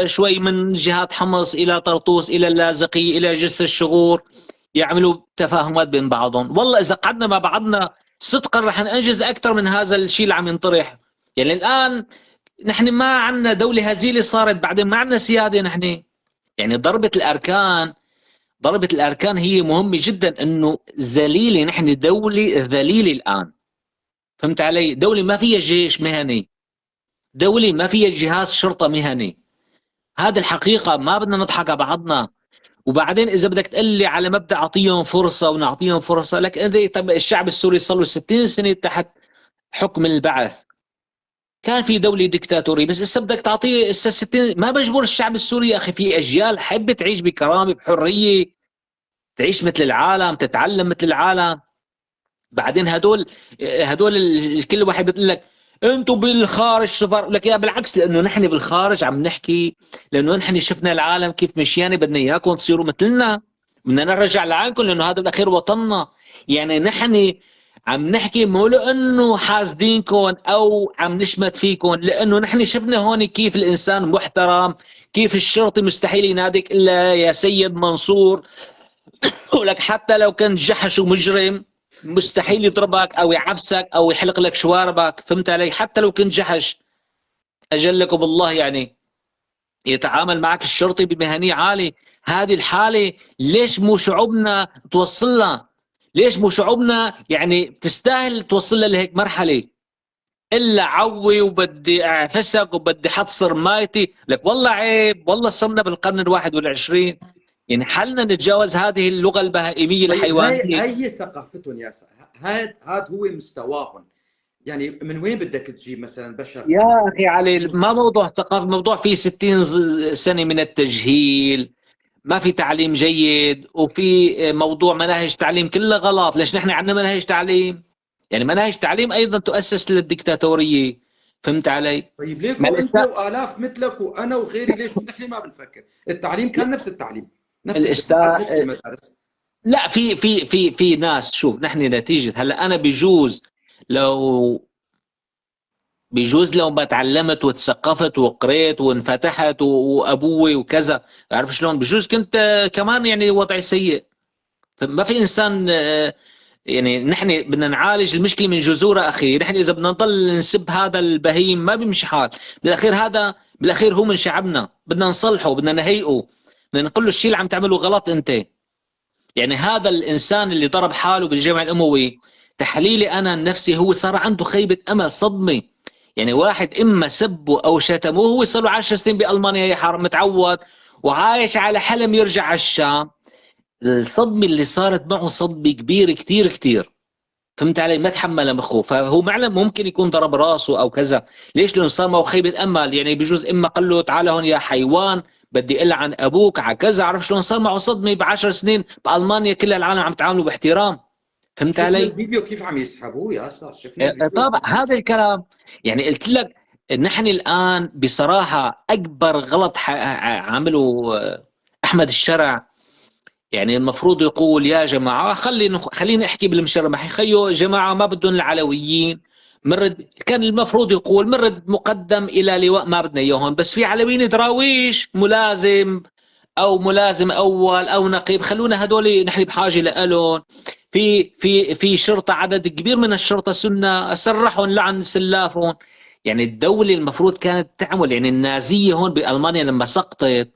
[SPEAKER 2] شوي من جهات حمص إلى طرطوس إلى اللاذقية إلى جسر الشغور يعملوا تفاهمات بين بعضهم. والله إذا قعدنا مع بعضنا صدقا رح ننجز أكثر من هذا الشيء اللي عم ينطرح. يعني الآن نحن ما عندنا دولة هزيلة صارت، بعدين ما عندنا سيادة نحن. يعني ضربة الأركان هي مهمة جدا، إنه ذليلة نحن، دولة ذليلة الآن. فهمت علي؟ دولة ما فيها جيش مهني، دولة ما فيها جهاز شرطة مهني. هذا الحقيقة، ما بدنا نضحك على بعضنا. وبعدين إذا بدك تقول لي على مبدأ أعطيهم فرصة ونعطيهم فرصة، لك أنت طب الشعب السوري صار له 60 سنة تحت حكم البعث، كان في دولة ديكتاتورية، بس إذا بدك تعطيه 60، ما بجبر الشعب السوري يا أخي. في أجيال حابة تعيش بكرامة، بحرية، تعيش مثل العالم، تتعلم مثل العالم. بعدين هدول الكل واحد بيقول لك انتم بالخارج سفر، لك يا بالعكس، لانه نحن بالخارج عم نحكي، لانه نحن شفنا العالم كيف مشيانه، بدنا اياكم تصيروا مثلنا، بدنا نرجع لعالمكم، لانه هذا بالاخير وطننا. يعني نحن عم نحكي مو لانه حاسدينكم او عم نشمت فيكم، لانه نحن شفنا هون كيف الانسان محترم، كيف الشرطي مستحيل يناديك الا يا سيد منصور، ولك حتى لو كنت جحش ومجرم مستحيل يضربك او يعفسك او يحلق لك شواربك. فهمت علي؟ حتى لو كنت جحش، اجلكم الله يعني. يتعامل معك الشرطي بمهنية عالية. هذه الحالة ليش مو شعوبنا توصلها؟ ليش مو شعوبنا يعني بتستاهل توصلها لهيك مرحلة؟ إلا عوي وبدي أعفسك وبدي حط صرمايتي، لك والله عيب، والله صرنا بالقرن 21، يعني حلنا نتجاوز هذه اللغة البهائمية الحيوانية.
[SPEAKER 1] هي هي ثقافتهم يا هذا هو مستواهم. يعني من وين بدك تجيب مثلا بشر؟
[SPEAKER 2] يا أخي علي، ما موضوع ثقافة، موضوع فيه 60 سنة من التجهيل، ما في تعليم جيد، وفي موضوع مناهج تعليم كلها غلط. ليش نحن عندنا مناهج تعليم؟ يعني مناهج تعليم أيضا تؤسس للديكتاتورية، فهمت علي؟
[SPEAKER 1] طيب ليك وانت والاف مثلك وانا وغيري، ليش نحن ما بنفكر؟ التعليم كان نفس التعليم، نفس نفس المدارس.
[SPEAKER 2] لا، في في في في ناس، شوف نحن نتيجة هلا انا بجوز لو ما تعلمت وتثقفت وقريت وانفتحت وابوي وكذا، عارف شلون، بجوز كنت كمان يعني وضعي سيء. فما في انسان، يعني نحن بدنا نعالج المشكلة من جذورها اخي. نحن اذا بدنا نضل نسب هذا البهيم ما بيمشي حال، بالاخير هذا بالاخير هو من شعبنا، بدنا نصلحه، بدنا نهيئه، بدنا نقول له الشيء اللي عم تعمله غلط انت. يعني هذا الانسان اللي ضرب حاله بالجامع الاموي، تحليلي انا النفسي، هو صار عنده خيبه امل، صدمة. يعني واحد اما سبه او شتموه، هو صار له 10 سنين بالمانيا يا حرام، متعود وعايش على حلم يرجع على الشام. الصدمة اللي صارت معه صدمة كبيرة كثير كثير، فهمت علي؟ ما تحمل مخه، فهو معلم ممكن يكون ضرب راسه او كذا. ليش؟ لانه صار معه خيبه امل. يعني بجوز اما قال له تعال هون يا حيوان، بدي العن ابوك على كذا، عرف شلون؟ صار معه صدمة ب10 سنين بالمانيا كل العالم عم تعامله باحترام، فهمت علي؟
[SPEAKER 1] الفيديو كيف عم يسحبوه يا استاذ، شفنا الفيديو.
[SPEAKER 2] طبعا هذا الكلام. يعني قلت لك نحن الان بصراحة اكبر غلط عمله احمد الشرع. يعني المفروض يقول يا جماعة، خليني احكي بالمشرمح، خيو جماعة ما بدهم العلويين، مرد، كان المفروض يقول مرد مقدم الى لواء ما بدنا اياهم، بس في علويين دراويش ملازم او ملازم اول او نقيب، خلونا هدول نحن بحاجة لهم. في في في شرطه، عدد كبير من الشرطة سنة، سرحهم لعن سلافهم. يعني الدولة المفروض كانت تعمل، يعني النازية هون بالمانيا لما سقطت،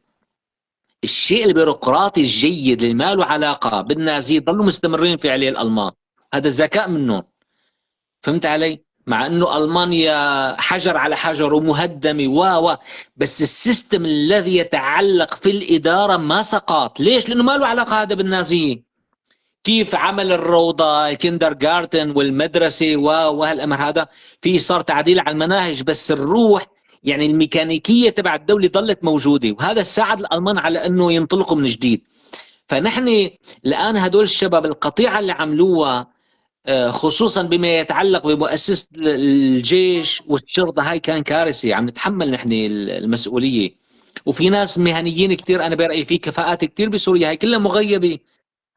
[SPEAKER 2] الشيء البيروقراطي الجيد اللي ما له علاقة بالنازيه ضلوا مستمرين في عليه الالمان، هذا ذكاء منهم، فهمت علي؟ مع انه المانيا حجر على حجر ومهدمه و بس ال system الذي يتعلق في الادارة ما سقط. ليش؟ لانه ما له علاقة هذا بالنازيين. كيف عمل الروضة، ال kindergarten والمدرسة وهالامر هذا، في صار تعديل على المناهج، بس الروح يعني الميكانيكية تبع الدولة ظلت موجودة، وهذا ساعد الالمان على انه ينطلقوا من جديد. فنحن الان هدول الشباب القطيعة اللي عملوها، خصوصا بما يتعلق بمؤسسه الجيش والشرطة، هاي كان كارثة، عم نتحمل نحن المسؤولية. وفي ناس مهنيين كثير، انا برايي في كفاءات كثير بسوريا، هاي كلها مغيبه،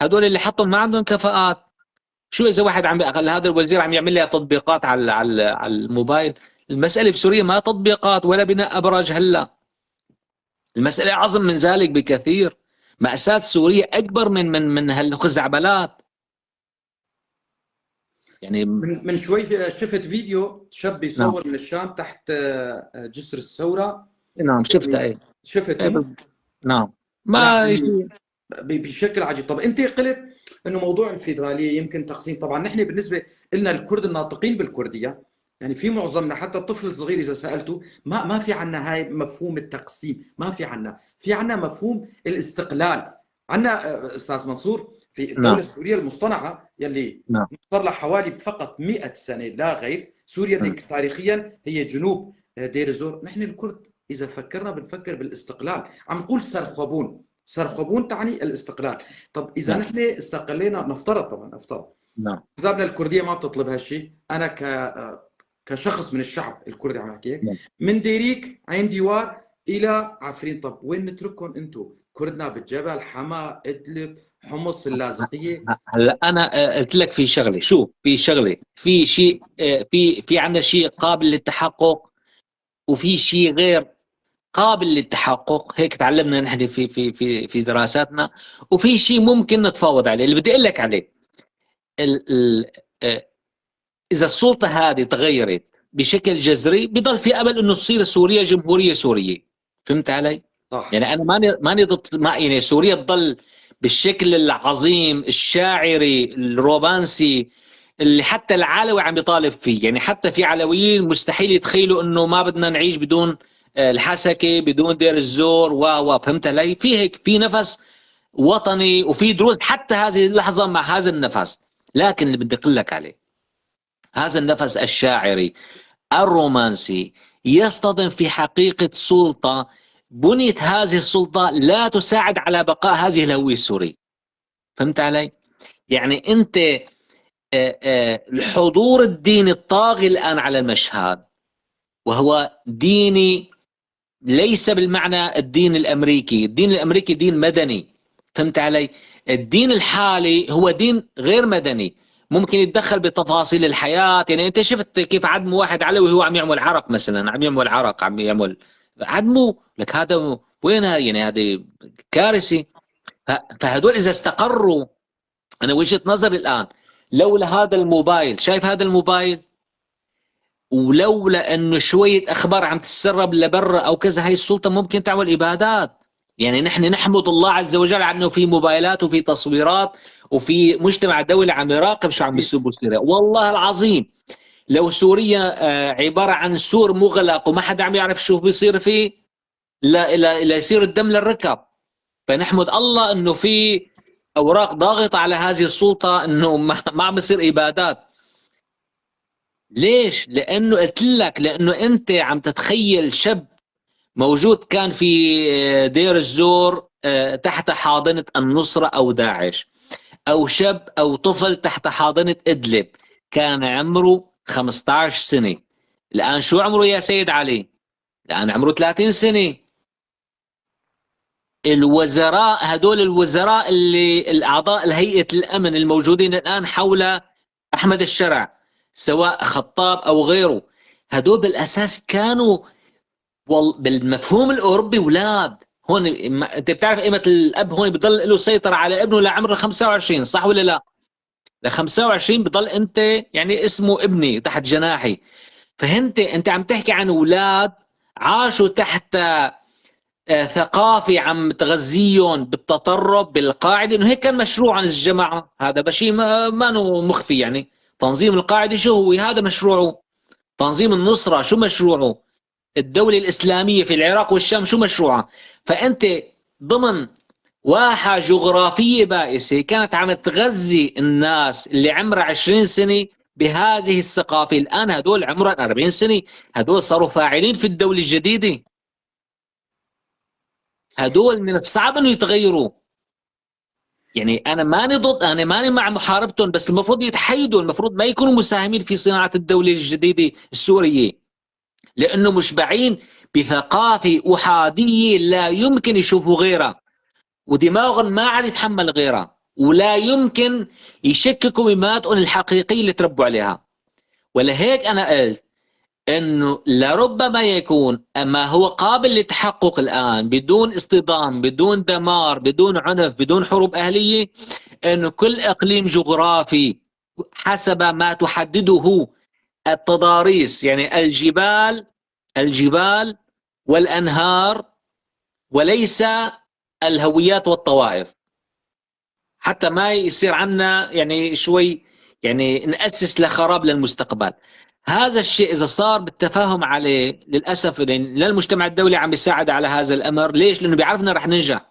[SPEAKER 2] هدول اللي حطهم ما عندهم كفاءات. شو اذا واحد عم هذا الوزير عم يعمل لي تطبيقات على على الموبايل؟ المسألة بسوريا ما تطبيقات ولا بناء أبراج، هلا المسألة أعظم من ذلك بكثير. مأساة سوريا أكبر من من من هالخزعبلات. يعني
[SPEAKER 1] من شوي شفت فيديو شاب بيصور نعم. من الشام تحت جسر الثورة.
[SPEAKER 2] نعم شفتها، ايه
[SPEAKER 1] شفت إيه
[SPEAKER 2] نعم، ما
[SPEAKER 1] بشكل عجيب. طب انت قلت انه موضوع الفيدرالية يمكن تقسيم، طبعا نحن بالنسبة لنا الكرد الناطقين بالكردية، يعني في معظمنا حتى الطفل الصغير اذا سالته ما في عنا هاي مفهوم التقسيم، ما في عنا، في عنا مفهوم الاستقلال. عنا استاذ منصور في الدولة نعم. السورية المصطنعه يلي نعم. صار لها حوالي فقط 100 سنة لا غير، سوريا اللي تاريخيا هي جنوب دير الزور. نحن الكرد اذا فكرنا بنفكر بالاستقلال، عم نقول سرخبون، سرخبون تعني الاستقلال. طب اذا نعم. نحن استقلينا، نفترض طبعا نفترض نعم احزابنا الكردية ما بتطلب هالشيء، انا كشخص من الشعب الكردي عم احكي هيك، من ديريك عين ديوار الى عفرين، طب وين نترككم انتم؟ كردنا بالجبل، حما، ادلب، حمص، اللاذقيه.
[SPEAKER 2] هلا انا قلت لك في شغله، شو في شغله، في شيء، في عندنا شيء قابل للتحقق وفي شيء غير قابل للتحقق، هيك تعلمنا نحن في في في في دراساتنا، وفي شيء ممكن نتفاوض عليه. اللي بدي اقول لك عليه، ال اذا السلطة هذه تغيرت بشكل جذري بضل في امل انه تصير سوريا جمهورية سورية. فهمت علي؟
[SPEAKER 1] صح.
[SPEAKER 2] يعني انا ماني ضد، ما يعني سوريا تضل بالشكل العظيم الشاعري الرومانسي اللي حتى العلوي عم يطالب فيه. يعني حتى في علويين مستحيل يتخيلوا انه ما بدنا نعيش بدون الحسكه، بدون دير الزور، و فهمت علي؟ في هيك، في نفس وطني، وفي دروز حتى هذه اللحظة مع هذا النفس. لكن اللي بدي اقول لك عليه، هذا النفس الشاعري الرومانسي يصطدم في حقيقة سلطة بنيت هذه السلطة لا تساعد على بقاء هذه الهوية السورية. فهمت علي؟ يعني أنت الحضور الديني الطاغي الآن على المشهد، وهو ديني ليس بالمعنى الدين الأمريكي. الدين الأمريكي دين مدني، فهمت علي؟ الدين الحالي هو دين غير مدني، ممكن يتدخل بتفاصيل الحياة. يعني أنت شفت كيف عدم واحد علوي وهو عم يعمل عرق مثلا، عم يعمل عرق، عم يعمل عدمه، لك هذا وين؟ يعني هذه كارثة. فهدول إذا استقروا، أنا وجهة نظري الآن لولا هذا الموبايل، شايف هذا الموبايل، ولولا أنه شوية أخبار عم تتسرب لبرا أو كذا، هاي السلطة ممكن تعمل إبادات. يعني نحن نحمد الله عز وجل على أنه في موبايلات وفي تصويرات وفي مجتمع دولي عم يراقب شو عم بيصير بسوريا. والله العظيم لو سوريا عبارة عن سور مغلق وما حدا عم يعرف شو بيصير فيه، لا لا لا يصير الدم للركب. فنحمد الله انه في اوراق ضاغطة على هذه السلطة انه ما عم يصير ابادات. ليش؟ لانه قلت لك، لانه انت عم تتخيل شاب موجود كان في دير الزور تحت حاضنة النصرة او داعش، او شاب او طفل تحت حاضنة ادلب كان عمره 15 سنة. الآن شو عمره يا سيد علي؟ الآن عمره 30 سنة. الوزراء هدول، الوزراء اللي الأعضاء الهيئة الأمن الموجودين الآن حول أحمد الشرع، سواء خطاب أو غيره، هدول بالأساس كانوا بالمفهوم الأوروبي ولاد. هون أنت بتعرف قيمة الأب، هون بضل له سيطرة على ابنه لعمر 25، صح ولا لا؟ ل 25 بضل انت يعني اسمه ابني تحت جناحي. فهمت؟ انت عم تحكي عن اولاد عاشوا تحت ثقافة عم تغذيهم بالتطرف بالقاعدة، انه هيك كان مشروع عن الجماعة. هذا شيء ما مخفي. يعني تنظيم القاعدة شو هو؟ هذا مشروعه. تنظيم النصرة شو مشروعه؟ الدولة الإسلامية في العراق والشام شو مشروعها؟ فأنت ضمن واحة جغرافية بائسة كانت عم تغذي الناس اللي عمرها 20 سنة بهذه الثقافة. الآن هدول عمرهم 40 سنة، هدول صاروا فاعلين في الدولة الجديدة. هدول من الصعب انه يتغيروا. يعني انا ماني ضد، انا ماني مع محاربتهم، بس المفروض يتحيدوا، المفروض ما يكونوا مساهمين في صناعة الدولة الجديدة السورية، لانه مشبعين بثقافة احادية لا يمكن يشوفوا غيرها، ودماغهم ما عاد يتحمل غيرها، ولا يمكن يشككوا بمبادئهم الحقيقية اللي تربوا عليها. ولهيك أنا قلت أنه لربما يكون ما هو قابل للتحقق الآن بدون اصطدام، بدون دمار، بدون عنف، بدون حروب أهلية، أنه كل إقليم جغرافي حسب ما تحدده التضاريس، يعني الجبال والأنهار، وليس الهويات والطوائف، حتى ما يصير عنا يعني شوي يعني نأسس لخراب للمستقبل. هذا الشيء إذا صار بالتفاهم عليه، للأسف لا المجتمع الدولي عم يساعد على هذا الأمر. ليش؟ لأنه بيعرفنا رح ننجح.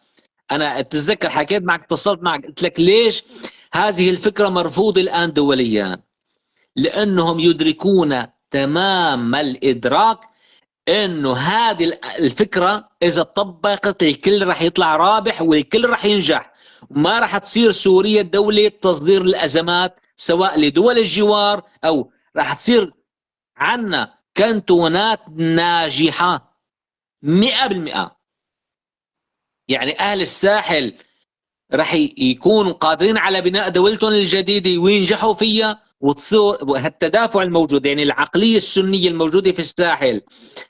[SPEAKER 2] أنا أتذكر حكيت معك، اتصلت معك، قلت لك ليش هذه الفكرة مرفوضة الآن دوليا؟ لأنهم يدركون تمام الإدراك انه هذه الفكرة اذا طبقت الكل رح يطلع رابح والكل رح ينجح، وما رح تصير سوريا دولة تصدير الازمات سواء لدول الجوار، او رح تصير عنا كنتونات ناجحة 100%. يعني اهل الساحل رح يكونوا قادرين على بناء دولتهم الجديدة وينجحوا فيها، وتصير هالتدافع الموجود، يعني العقلية السنية الموجودة في الساحل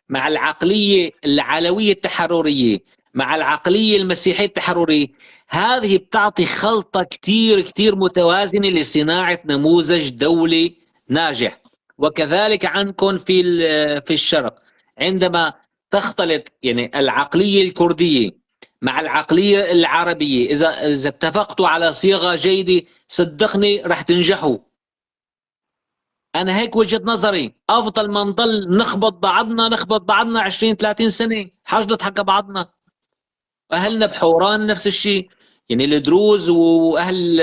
[SPEAKER 2] مع العقلية العلوية التحررية مع العقلية المسيحية التحررية، هذه بتعطي خلطة كتير كتير متوازنة لصناعة نموذج دولي ناجح. وكذلك عندكم في الشرق، عندما تختلط يعني العقلية الكردية مع العقلية العربية، إذا اتفقتوا على صيغة جيدة صدقني رح تنجحوا. أنا هيك وجهة نظري، أفضل ما نضل نخبط بعضنا 20-30 سنة، حاج نضحك بعضنا. أهلنا بحوران نفس الشيء، يعني الدروز وأهل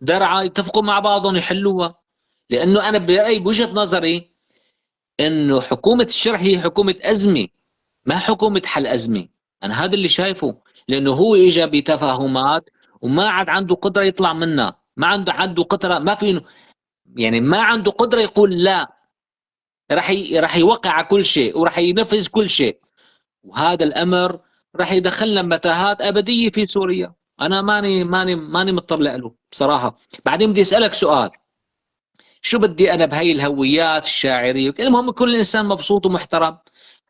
[SPEAKER 2] درعا يتفقوا مع بعضهم يحلوها. لأنه أنا برأيي بوجهة نظري إنه حكومة الشرع هي حكومة أزمة، ما حكومة حل أزمة. أنا هذا اللي شايفه، لأنه هو إجا بتفاهمات وما عاد عنده قدرة يطلع منها، ما عنده قدرة، ما في يعني ما عنده قدرة يقول لا، رح يوقع على كل شيء ورح ينفذ كل شيء، وهذا الأمر رح يدخلنا متاهات أبدية في سوريا. أنا ماني ماني ماني مضطر له بصراحة. بعدين بدي أسألك سؤال، شو بدي أنا بهي الهويات الشاعرية؟ المهم كل إنسان مبسوط ومحترم،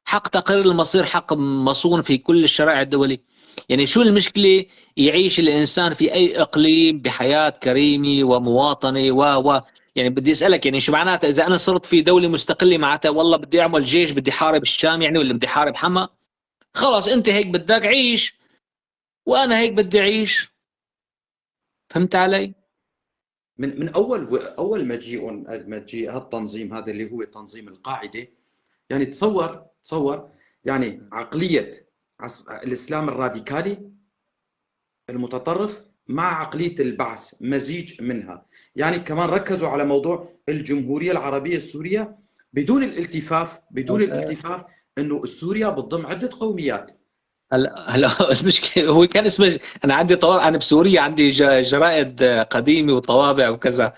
[SPEAKER 2] حق تقرير المصير حق مصون في كل الشرائع الدولية. يعني شو المشكلة يعيش الإنسان في أي إقليم بحياة كريمة ومواطنة و يعني بدي أسألك، يعني شو معناتها إذا أنا صرت في دولة مستقلة معناتها والله بدي أعمل جيش، بدي حارب الشام يعني، ولا بدي حارب حما؟ خلاص أنت هيك بدك عيش وأنا هيك بدي أعيش. فهمت علي؟
[SPEAKER 1] من اول مجيء هالتنظيم هذا اللي هو تنظيم القاعدة، يعني تصور يعني عقلية الاسلام الراديكالي المتطرف مع عقلية البعث، مزيج منها. يعني كمان ركزوا على موضوع الجمهورية العربية السورية بدون الالتفاف انه سوريا بتضم عده قوميات.
[SPEAKER 2] هلا المشكلة هو كان اسمه، انا عندي طوابع، انا بسوريا عندي جرائد قديمة وطوابع وكذا،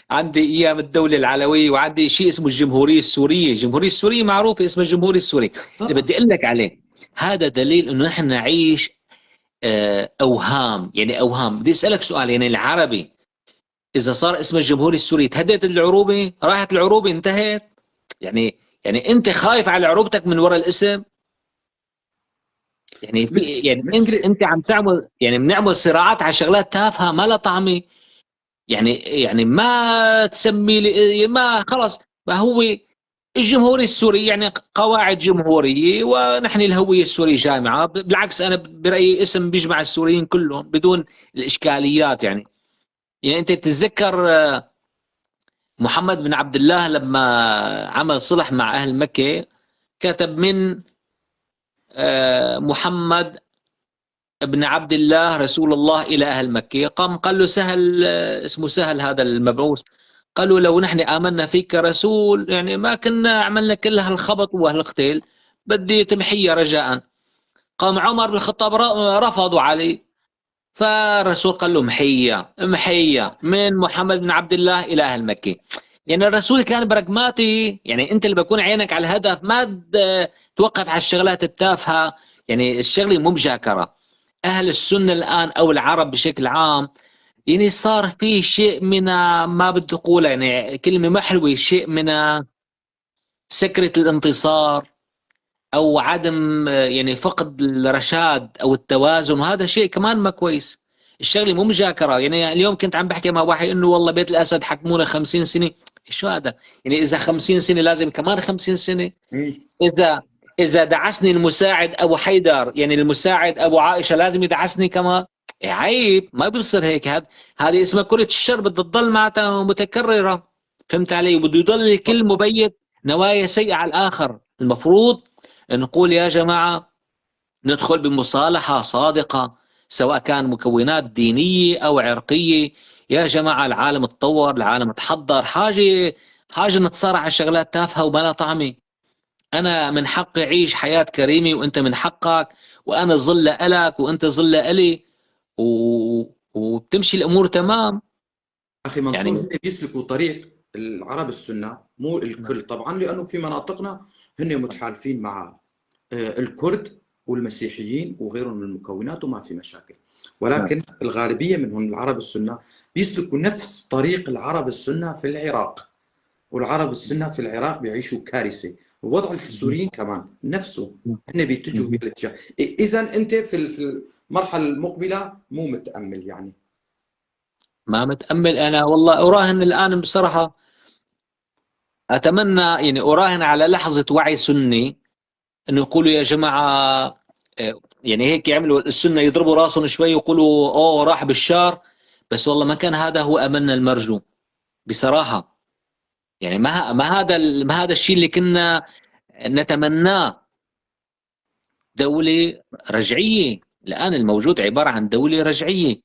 [SPEAKER 2] عندي ايام الدولة العلوية وعندي شيء اسمه الجمهورية السورية، الجمهورية السورية معروفة اسمها الجمهورية السورية. اللي بدي اقول لك عليه هذا دليل انه نحن نعيش اوهام، يعني اوهام. بدي اسالك سؤال، يعني العربي اذا صار اسمه الجمهورية السورية تهدت العروبة، راحت العروبة، انتهت؟ يعني انت خايف على عروبتك من وراء الاسم؟ يعني في يعني انت عم تعمل، يعني بنعمل صراعات على شغلات تافهة ما لها طعمه. يعني ما تسمي لي، ما خلص، ما هو الجمهورية السورية يعني قواعد جمهورية، ونحن الهوية السورية جامعه. بالعكس انا برايي اسم بيجمع السوريين كلهم بدون الاشكاليات. يعني انت تتذكر محمد بن عبد الله لما عمل صلح مع اهل مكة كتب من محمد بن عبد الله رسول الله إلى أهل مكة، قام قال له سهل، اسمه سهل هذا المبعوث، قالوا لو نحن آمنا فيك رسول يعني ما كنا عملنا كل هالخبط وهالقتيل، بدي تمحية رجاء. قام عمر بن الخطاب رفضوا عليه، فالرسول قال له محية محية من محمد بن عبد الله إلى أهل مكة. يعني الرسول كان براغماتي، يعني أنت اللي بكون عينك على الهدف، ما توقف على الشغلات التافهة. يعني الشغلة مو مجاكرة. أهل السنة الآن أو العرب بشكل عام يعني صار في شيء من، ما بدي أقول يعني كلمة ما حلوة، شيء من سكرة الانتصار أو عدم يعني فقد الرشاد أو التوازن، وهذا شيء كمان ما كويس. الشغلة مو مجاكرة. يعني اليوم كنت عم بحكي مع واحد إنه والله بيت الأسد حكمونا 50 سنة، شو هذا؟ يعني إذا 50 سنة لازم كمان 50 سنة. إذا دعسني المساعد أبو حيدر، يعني المساعد أبو عائشة لازم يدعسني كمان؟ عيب، ما بيصير هيك. هذه اسمها كرة الشر، بدها تضل معناتها متكررة. فهمت علي؟ وبده يضل الكل مبيت نوايا سيئة على الآخر. المفروض نقول يا جماعة ندخل بمصالحة صادقة، سواء كان مكونات دينية أو عرقية. يا جماعة العالم تطور، العالم تحضر، حاجة نتصارع على شغلات تافهة وما لها طعمة. أنا من حقي أعيش حياة كريمة وأنت من حقك، وأنا ظل ألك وأنت ظل ألي، وبتمشي الأمور تمام.
[SPEAKER 1] أخي منصور، يعني بيسلكوا طريق العرب السنة، مو الكل طبعا، لأنه في مناطقنا هن متحالفين مع الكرد والمسيحيين وغيرهم من المكونات وما في مشاكل، ولكن الغالبية منهم العرب السنة بيسلكوا نفس طريق العرب السنة في العراق، والعرب السنة في العراق بيعيشوا كارثة. ووضع السوريين كمان نفسه، هن بيتجهوا بالاتجاه. إذا أنت في المرحلة المقبلة مو متأمل؟ يعني
[SPEAKER 2] ما متأمل أنا والله. أراهن الآن بصراحة، أتمنى يعني أراهن على لحظة وعي سني انه يقولوا يا جماعة، يعني هيك يعملوا السنة يضربوا راسهم شوي ويقولوا اوه راح بشار، بس والله ما كان هذا هو املنا المرجو بصراحة. يعني ما هذا الشيء اللي كنا نتمناه. دولة رجعية الآن الموجود عبارة عن دولة رجعية،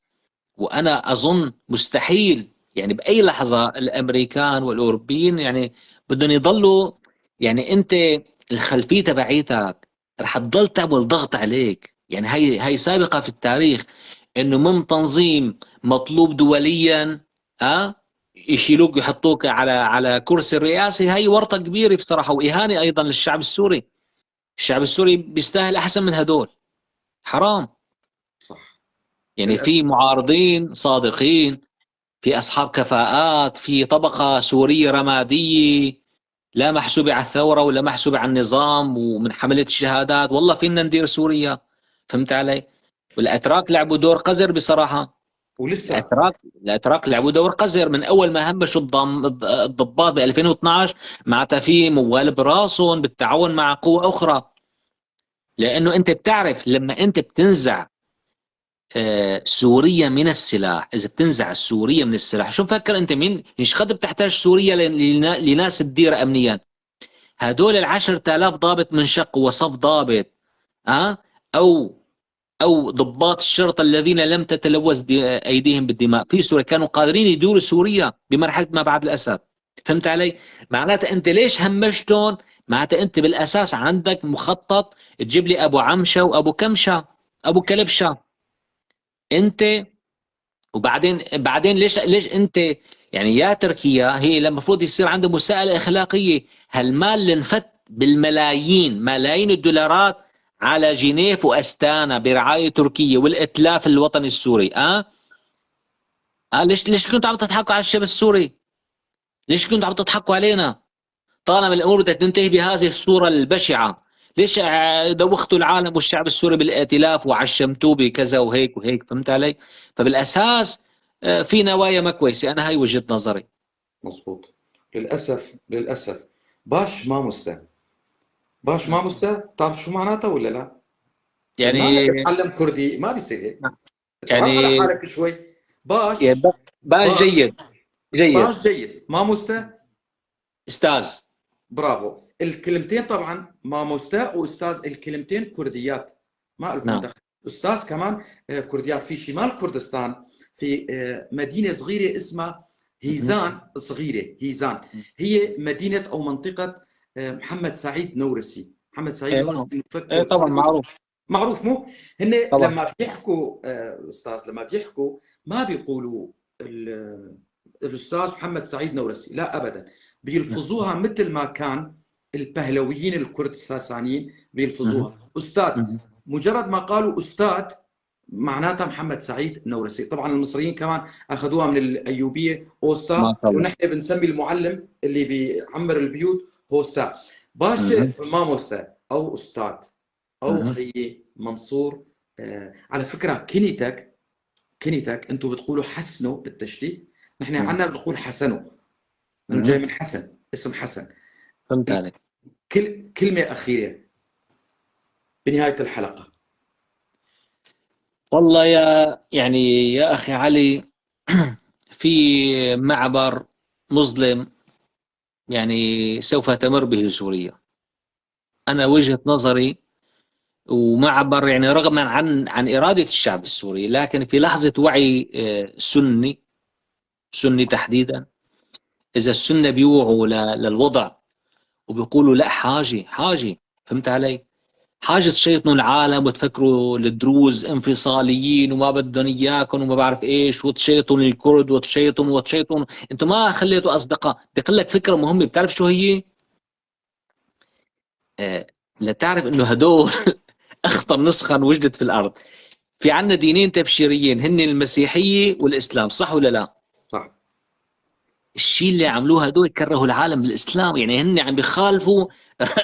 [SPEAKER 2] وأنا أظن مستحيل يعني بأي لحظة الأمريكان والأوروبيين يعني بدهم يضلوا، يعني أنت الخلفية تبعيتك رح تضل تعمل ضغط عليك. يعني هي سابقة في التاريخ إنه من تنظيم مطلوب دوليا يشيلوك ويحطوك على كرسي الرئاسة. هي ورطة كبيرة بصراحة، وإهانة أيضا للشعب السوري. الشعب السوري بيستاهل أحسن من هدول، حرام.
[SPEAKER 1] صح.
[SPEAKER 2] يعني في معارضين صادقين، في أصحاب كفاءات، في طبقة سورية رمادية لا محسوبة على الثورة ولا محسوبة على النظام ومن حملة الشهادات. والله فينا ندير سوريا، فهمت علي؟ والأتراك لعبوا دور قذر بصراحة.
[SPEAKER 1] ولسه
[SPEAKER 2] الأتراك لعبوا دور قذر من أول ما همشوا الضباط ب 2012، معناتها في موال براسهم بالتعاون مع قوة أخرى. لأنه أنت بتعرف لما أنت بتنزع سوريا من السلاح، إذا بتنزع سوريا من السلاح، شو مفكر أنت مين؟ إيش قد بتحتاج سوريا لناس تدير أمنيا؟ هدول 10,000 ضابط منشق وصف ضابط أو ضباط الشرطة الذين لم تتلوث أيديهم بالدماء في سوريا، كانوا قادرين يدوروا سوريا بمرحلة ما بعد الأسد. فهمت علي؟ معناتها أنت ليش همشتهم؟ معناتها أنت بالأساس عندك مخطط تجيب لي أبو عمشة وأبو كمشة أبو كلبشة أنت. وبعدين ليش أنت يعني يا تركيا هي المفروض يصير عندها مساءلة أخلاقية. هالمال اللي انفت بالملايين، ملايين الدولارات على جنيف واستانا برعاية تركيه والاتلاف الوطني السوري، ليش كنتوا عم تضحكوا على الشعب السوري؟ ليش كنتوا عم تضحكوا علينا؟ طالما الامور بدها تنتهي بهذه الصورة البشعة، ليش دوختوا العالم والشعب السوري بالائتلاف وعشمتوه بكذا وهيك وهيك؟ فهمت علي؟ فبالاساس في نوايا ما كويسة، انا هاي وجهه نظري.
[SPEAKER 1] مظبوط. للاسف للاسف. باش ماموستا، باش ماموستا، بتعرف شو معناتها ولا لا؟
[SPEAKER 2] يعني
[SPEAKER 1] ما تتعلم كردي ما بيصير هيك.
[SPEAKER 2] يعني
[SPEAKER 1] على حالك شوي. باش
[SPEAKER 2] يعني باش جيد، جيد.
[SPEAKER 1] باش جيد، ماموستا
[SPEAKER 2] استاذ.
[SPEAKER 1] برافو. الكلمتين طبعا ماموستا واستاذ، الكلمتين كرديات ما لكم
[SPEAKER 2] نعم.
[SPEAKER 1] دخل. استاذ كمان كرديات. في شمال كردستان في مدينة صغيرة اسمها هيزان، صغيرة هيزان، هي مدينة او منطقة محمد سعيد نورسي. محمد سعيد نورسي مفكر
[SPEAKER 2] طبعا معروف،
[SPEAKER 1] معروف. مو هن
[SPEAKER 2] طبعا.
[SPEAKER 1] لما بيحكوا استاذ، لما بيحكوا ما بيقولوا الاستاذ محمد سعيد نورسي، لا ابدا، بيلفظوها مثل ما كان البهلويين الكرد الساسانيين بيلفظوها استاذ. مجرد ما قالوا استاذ معناتها محمد سعيد نورسي. طبعا المصريين كمان اخذوها من الايوبيه اوستا، ونحن بنسمي المعلم اللي بيعمر البيوت هوستا. باش ماموستا او استاذ او خيي منصور. على فكرة كنيتك، كنيتك انتم بتقولوا حسنو بالتشديد، نحن عندنا بنقول حسنو، انه جاي من حسن، اسم حسن.
[SPEAKER 2] فهمت عليك.
[SPEAKER 1] كلمة اخيرة بنهاية الحلقة.
[SPEAKER 2] والله يا يعني يا اخي علي، في معبر مظلم يعني سوف تمر به سوريا، انا وجهة نظري، ومعبر يعني رغما عن اراده الشعب السوري، لكن في لحظة وعي سني، سني تحديدا، اذا السنة بيوعوا للوضع وبيقولوا لا حاجة حاجة، فهمت علي؟ حاجة تشيطنوا العالم وتفكروا الدروز انفصاليين وما بدهم اياكم وما بعرف ايش، وتشيطنوا الكرد وتشيطنوا وتشيطنوا، انتم ما خليتوا اصدقاء. بدي اقول لك فكرة مهمة، بتعرف شو هي؟ لتعرف انه هدول اخطر نسخه وجدت في الارض. في عندنا دينين تبشيريين هن المسيحية والاسلام، صح ولا لا؟
[SPEAKER 1] صح.
[SPEAKER 2] الشيء اللي عملوه هدول كرهوا العالم بالاسلام، يعني هن عم بيخالفوا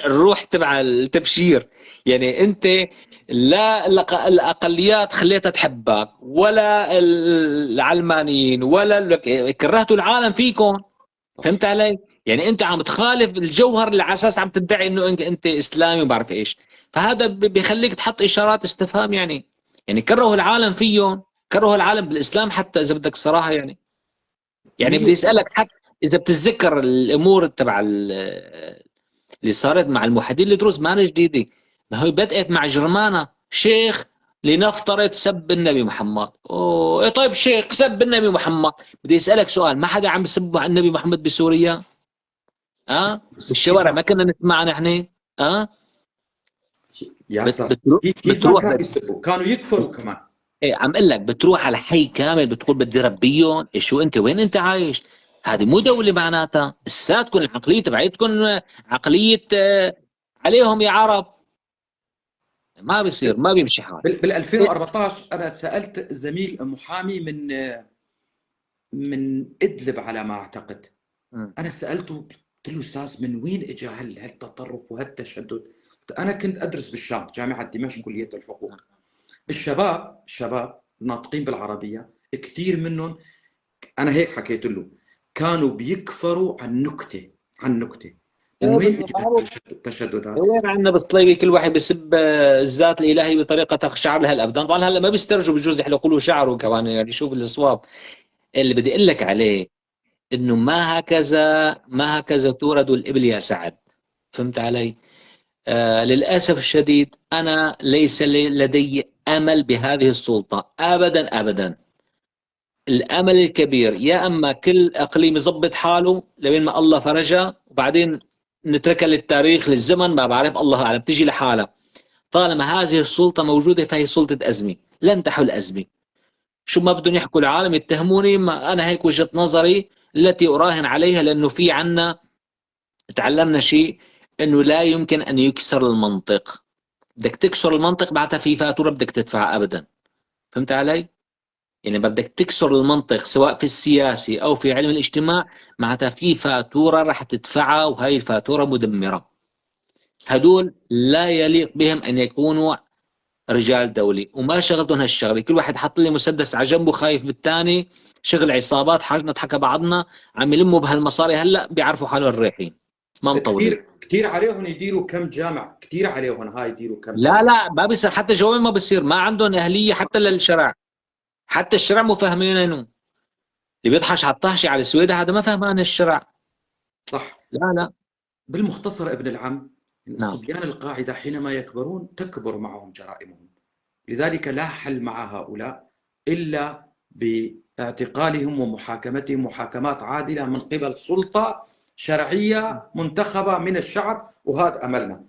[SPEAKER 2] الروح تبع التبشير. يعني انت لا الاقليات خليتها تحبك، ولا العلمانيين، ولا كرهتوا العالم فيكم. فهمت علي؟ يعني انت عم تخالف الجوهر اللي على اساس عم تدعي انه انت اسلامي وما بعرف ايش. فهذا بيخليك تحط اشارات استفهام. يعني كرهوا العالم فيهم، كرهوا العالم بالاسلام حتى اذا بدك الصراحة. يعني بدي اسالك، حتى اذا بتتذكر الامور تبع اللي صارت مع الموحدين الدروز، ما جديدة، ما هي بدات مع جرمانه شيخ لنفترض سب النبي محمد. اوه طيب شيخ سب النبي محمد، بدي اسالك سؤال، ما حدا عم يسب على النبي محمد بسوريا؟ بالشوارع ما كنا نسمع نحن؟
[SPEAKER 1] يا بتروح كانوا يسبوا، كانوا يكفروا كمان.
[SPEAKER 2] ايه عم اقول لك، بتروح على حي كامل بتقول بدي ربيهم، إيه شو انت وين انت عايش؟ هذه مو دولة معناتها، لساتكم العقلية تبعتكم عقلية عليهم يا عرب. ما بيصير، ما بيمشي حال.
[SPEAKER 1] بال 2014 انا سالت زميل محامي من ادلب على ما اعتقد. انا سالته قلت له استاذ من وين اجى هالتطرف وهالتشدد؟ انا كنت ادرس بالشام، جامعه دمشق كليه الحقوق. الشباب ناطقين بالعربية كثير منهم، انا هيك حكيت له، كانوا بيكفروا عن نكتة، عن نكتة. من وين التشدد هذا؟
[SPEAKER 2] وين عندنا بالصليبي كل واحد بيسب الذات الالهي بطريقة تقشعر لها الابدان. طبعا هلا ما بيسترجوا، بجوز يحلقوا له شعره كمان. يعني شوف الصواب اللي بدي اقول لك عليه، انه ما هكذا تورد الابل يا سعد. فهمت علي؟ للاسف الشديد انا ليس لدي امل بهذه السلطة ابدا ابدا. الامل الكبير يا اما كل اقليم يظبط حاله لبين ما الله فرجها، وبعدين نتركها للتاريخ للزمن، ما بعرف الله اعلم تيجي لحالها. طالما هذه السلطة موجودة فهي سلطة ازمة، لن تحل ازمة. شو ما بدهم يحكوا العالم يتهموني، ما انا هيك وجهه نظري التي اراهن عليها، لانه في عنا تعلمنا شيء انه لا يمكن ان يكسر المنطق. بدك تكسر المنطق بعدها في فاتورة بدك تدفعها ابدا. فهمت علي؟ يعني بدك تكسر المنطق سواء في السياسي او في علم الاجتماع، معناتها في فاتورة راح تدفعها، وهي الفاتورة مدمرة. هدول لا يليق بهم ان يكونوا رجال دولي، وما شغلتهم هالشغلة، كل واحد حط لي مسدس على جنبه خايف بالثاني، شغل عصابات، حاجنا نضحك بعضنا، عم يلموا بهالمصاري هلا بيعرفوا حالهم الرايحين. ما مطولين
[SPEAKER 1] كثير عليهم يديروا كم جامع، كثير عليهم هاي يديروا كم
[SPEAKER 2] جامع. لا لا ما بيصير، حتى جوامع ما بصير، ما عندهم اهليه حتى للشرع، حتى الشرع مو فاهمينه. اللي بيضحش على الطحشه على السويدة هذا ما فهمان الشرع.
[SPEAKER 1] صح.
[SPEAKER 2] لا لا
[SPEAKER 1] بالمختصر ابن العم، نعم. صبيان القاعدة حينما يكبرون تكبر معهم جرائمهم، لذلك لا حل مع هؤلاء الا باعتقالهم ومحاكمتهم محاكمات عادلة من قبل سلطة شرعية منتخبه من الشعب، وهذا املنا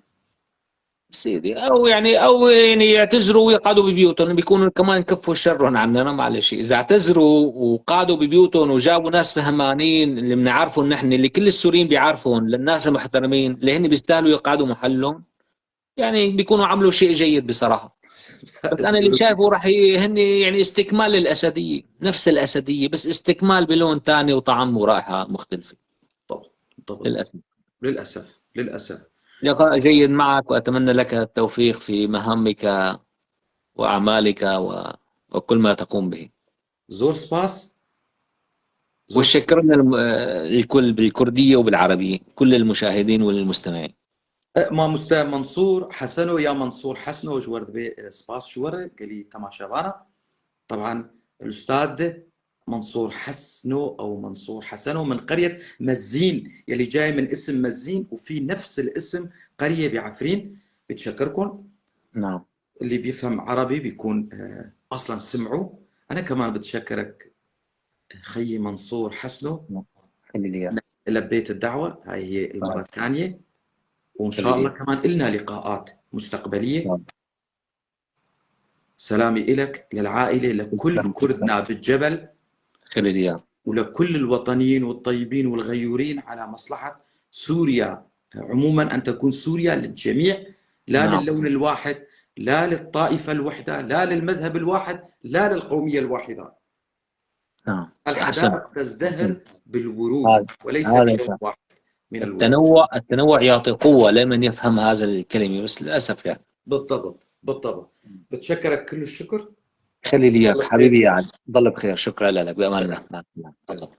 [SPEAKER 2] سيدي. او يعني يعتذروا ويقعدوا ببيوتهم، بيكونوا كمان كفوا شرهم عننا. معلش اذا اعتذروا وقعدوا ببيوتهم وجابوا ناس فهمانين اللي بنعرفهم نحن، اللي كل السوريين بيعرفهم، للناس المحترمين اللي هن بيستاهلوا يقعدوا محلهم، يعني بيكونوا عملوا شيء جيد بصراحة. بس انا اللي شايفه راح هن يعني استكمال للاسديه، نفس الاسدية بس استكمال بلون ثاني وطعم ورائحة مختلفة.
[SPEAKER 1] طبعا طبعا للاسف للاسف للاسف.
[SPEAKER 2] لقاء جيد معك، وأتمنى لك التوفيق في مهامك وأعمالك وكل ما تقوم به.
[SPEAKER 1] زور سباس.
[SPEAKER 2] وشكرنا الكل بالكردية وبالعربية، كل المشاهدين والمستمعين.
[SPEAKER 1] ما مست منصور حسنو، يا منصور حسنو جورد بي سباس شور قال لي تماشا. طبعا الأستاذ منصور حسنو أو منصور حسنو من قرية مزين، يلي جاي من اسم مزين وفي نفس الاسم قرية بعفرين. بتشكركم.
[SPEAKER 2] نعم.
[SPEAKER 1] اللي بيفهم عربي بيكون أصلا سمعوا. أنا كمان بتشكرك خيي منصور حسنو.
[SPEAKER 2] خلي
[SPEAKER 1] لبيت الدعوة، هاي هي المرة الثانية، وإن شاء الله كمان إلنا لقاءات مستقبلية. نعم. سلامي إلك، للعائلة، لكل كردنا بالجبل،
[SPEAKER 2] خلي
[SPEAKER 1] ولكل الوطنيين والطيبين والغيورين على مصلحة سوريا عموما، أن تكون سوريا للجميع، لا نعم. للون الواحد، لا للطائفة الوحدة، لا للمذهب الواحد، لا للقومية الواحدة.
[SPEAKER 2] نعم.
[SPEAKER 1] الحدائق تزدهر بالورود وليس بلون واحد من
[SPEAKER 2] الورود. التنوع يعطي قوة لمن يفهم هذا الكلمة، بس للأسف يعني.
[SPEAKER 1] بالضبط بالضبط. بتشكرك كل الشكر.
[SPEAKER 2] خلي لي اياك حبيبي، يعني ضل بخير. شكرا لك، بامان الله.